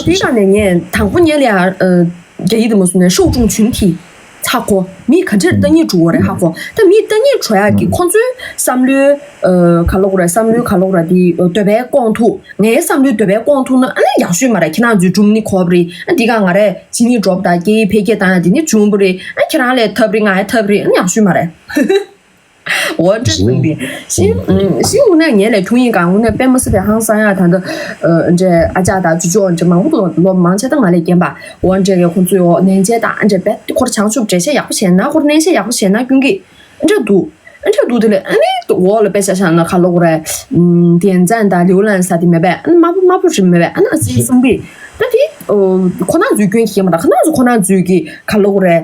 དེ་ག་ནས་ངས་དང་པོ་ཉལ་ལ་ཡ། རྒྱ་ཡིག་དུ་མ་སུ་ནས་ཤོག་ཀྲུང་ཆུན་ཐི་ཚ་ཁོ་མི་ག་འདྲར་ལྟ་ཉིད་འགྲོ་བ་རེད་ཧ་གོ། ད་མི་ལྟ་ཉིད་འགྲོ་ཡག་གི་ཁོང་ཚོའི་བསམ་བློའི་ག་ལོག་རེད། བསམ་བློའི་ག་ལོག་རེད། དེ་འདོད་པའི་སྐོང་ཐུབ། ངའི་བསམ་བློའི་འདོད་པའི་སྐོང་ཐུབ་ན་ཨ་ནི་ཡག་ཤོས་མ་རེད། ཁྱེད་རང་ཚོའི་སྒྲུང་ནི་གོ་བ་རེད། ཨ་འདི་ག་ང་རེ་ཇི་ནི་འགྲོ་བ་དང་སྐད་ཡིག་འཕེལ་རྒྱས་བཏང་ཡག་དེ་ནི་བྱུང་བ་རེད། ཨ་ཁྱེད་རང་ལས་ཐབས་རེད། ང་ལས་ཐབས་རེད། ཨ་ནི་ཡག་ཤོས་མ་རེད། འོ་འདྲ་ཟིན་པས། ཤིང་ཤིང་དངོས་གནས་ངས་ལས་ཁྱུང་ཡིན་གང་དངོས་གནས་དཔེ་མ་སྲིད་པའི་ཧང་སང་ཡ། ད་ལྟ་འདྲ་ཨ་ཅག་དང་ཇུ་ཇོ་འདྲ་མང་པོ་འདུག་ལོ་མང་ཆེ་ད་ང་ལས་རྒན་པ་འོ་འདྲ་གི་ཁོང་ཚོས་འོ་ནན་ཆེ་དང་འདྲ་རྦད་ཁོར་བྱང་ཆུབ་འགྲེལ་བཤད་ཡག་པོ་བྱས་ན་ཁོར་ནན་བཤད་ཡག་པོ་བྱས་ན་ཀུན་གྱིས་འདྲ་འདུག་འདྲ་འདུག་དེ་ལས་ཨ་ནི་འོ་ལ་དཔེ་ཆ་བཞག་ན་ག་ལོག་རེད། ཏན་ཙན་དང་ལིའུ་ལན་ས་དེ་མེད་པས། ཨ་ནི་དམར་པོ་དམར་པོ་རིམ་མེད་པས། ཨ་ནི་ཨ་ཙི་གསུངས་པས། ད་དེ་ཁོ་ན་ཚོའི་སྐྱོན་གྱིས་མ་ད་ཁོ་ན་ཚོ་ཁོ་ན་ཚོའི་གི་ག་ལོག་རེད།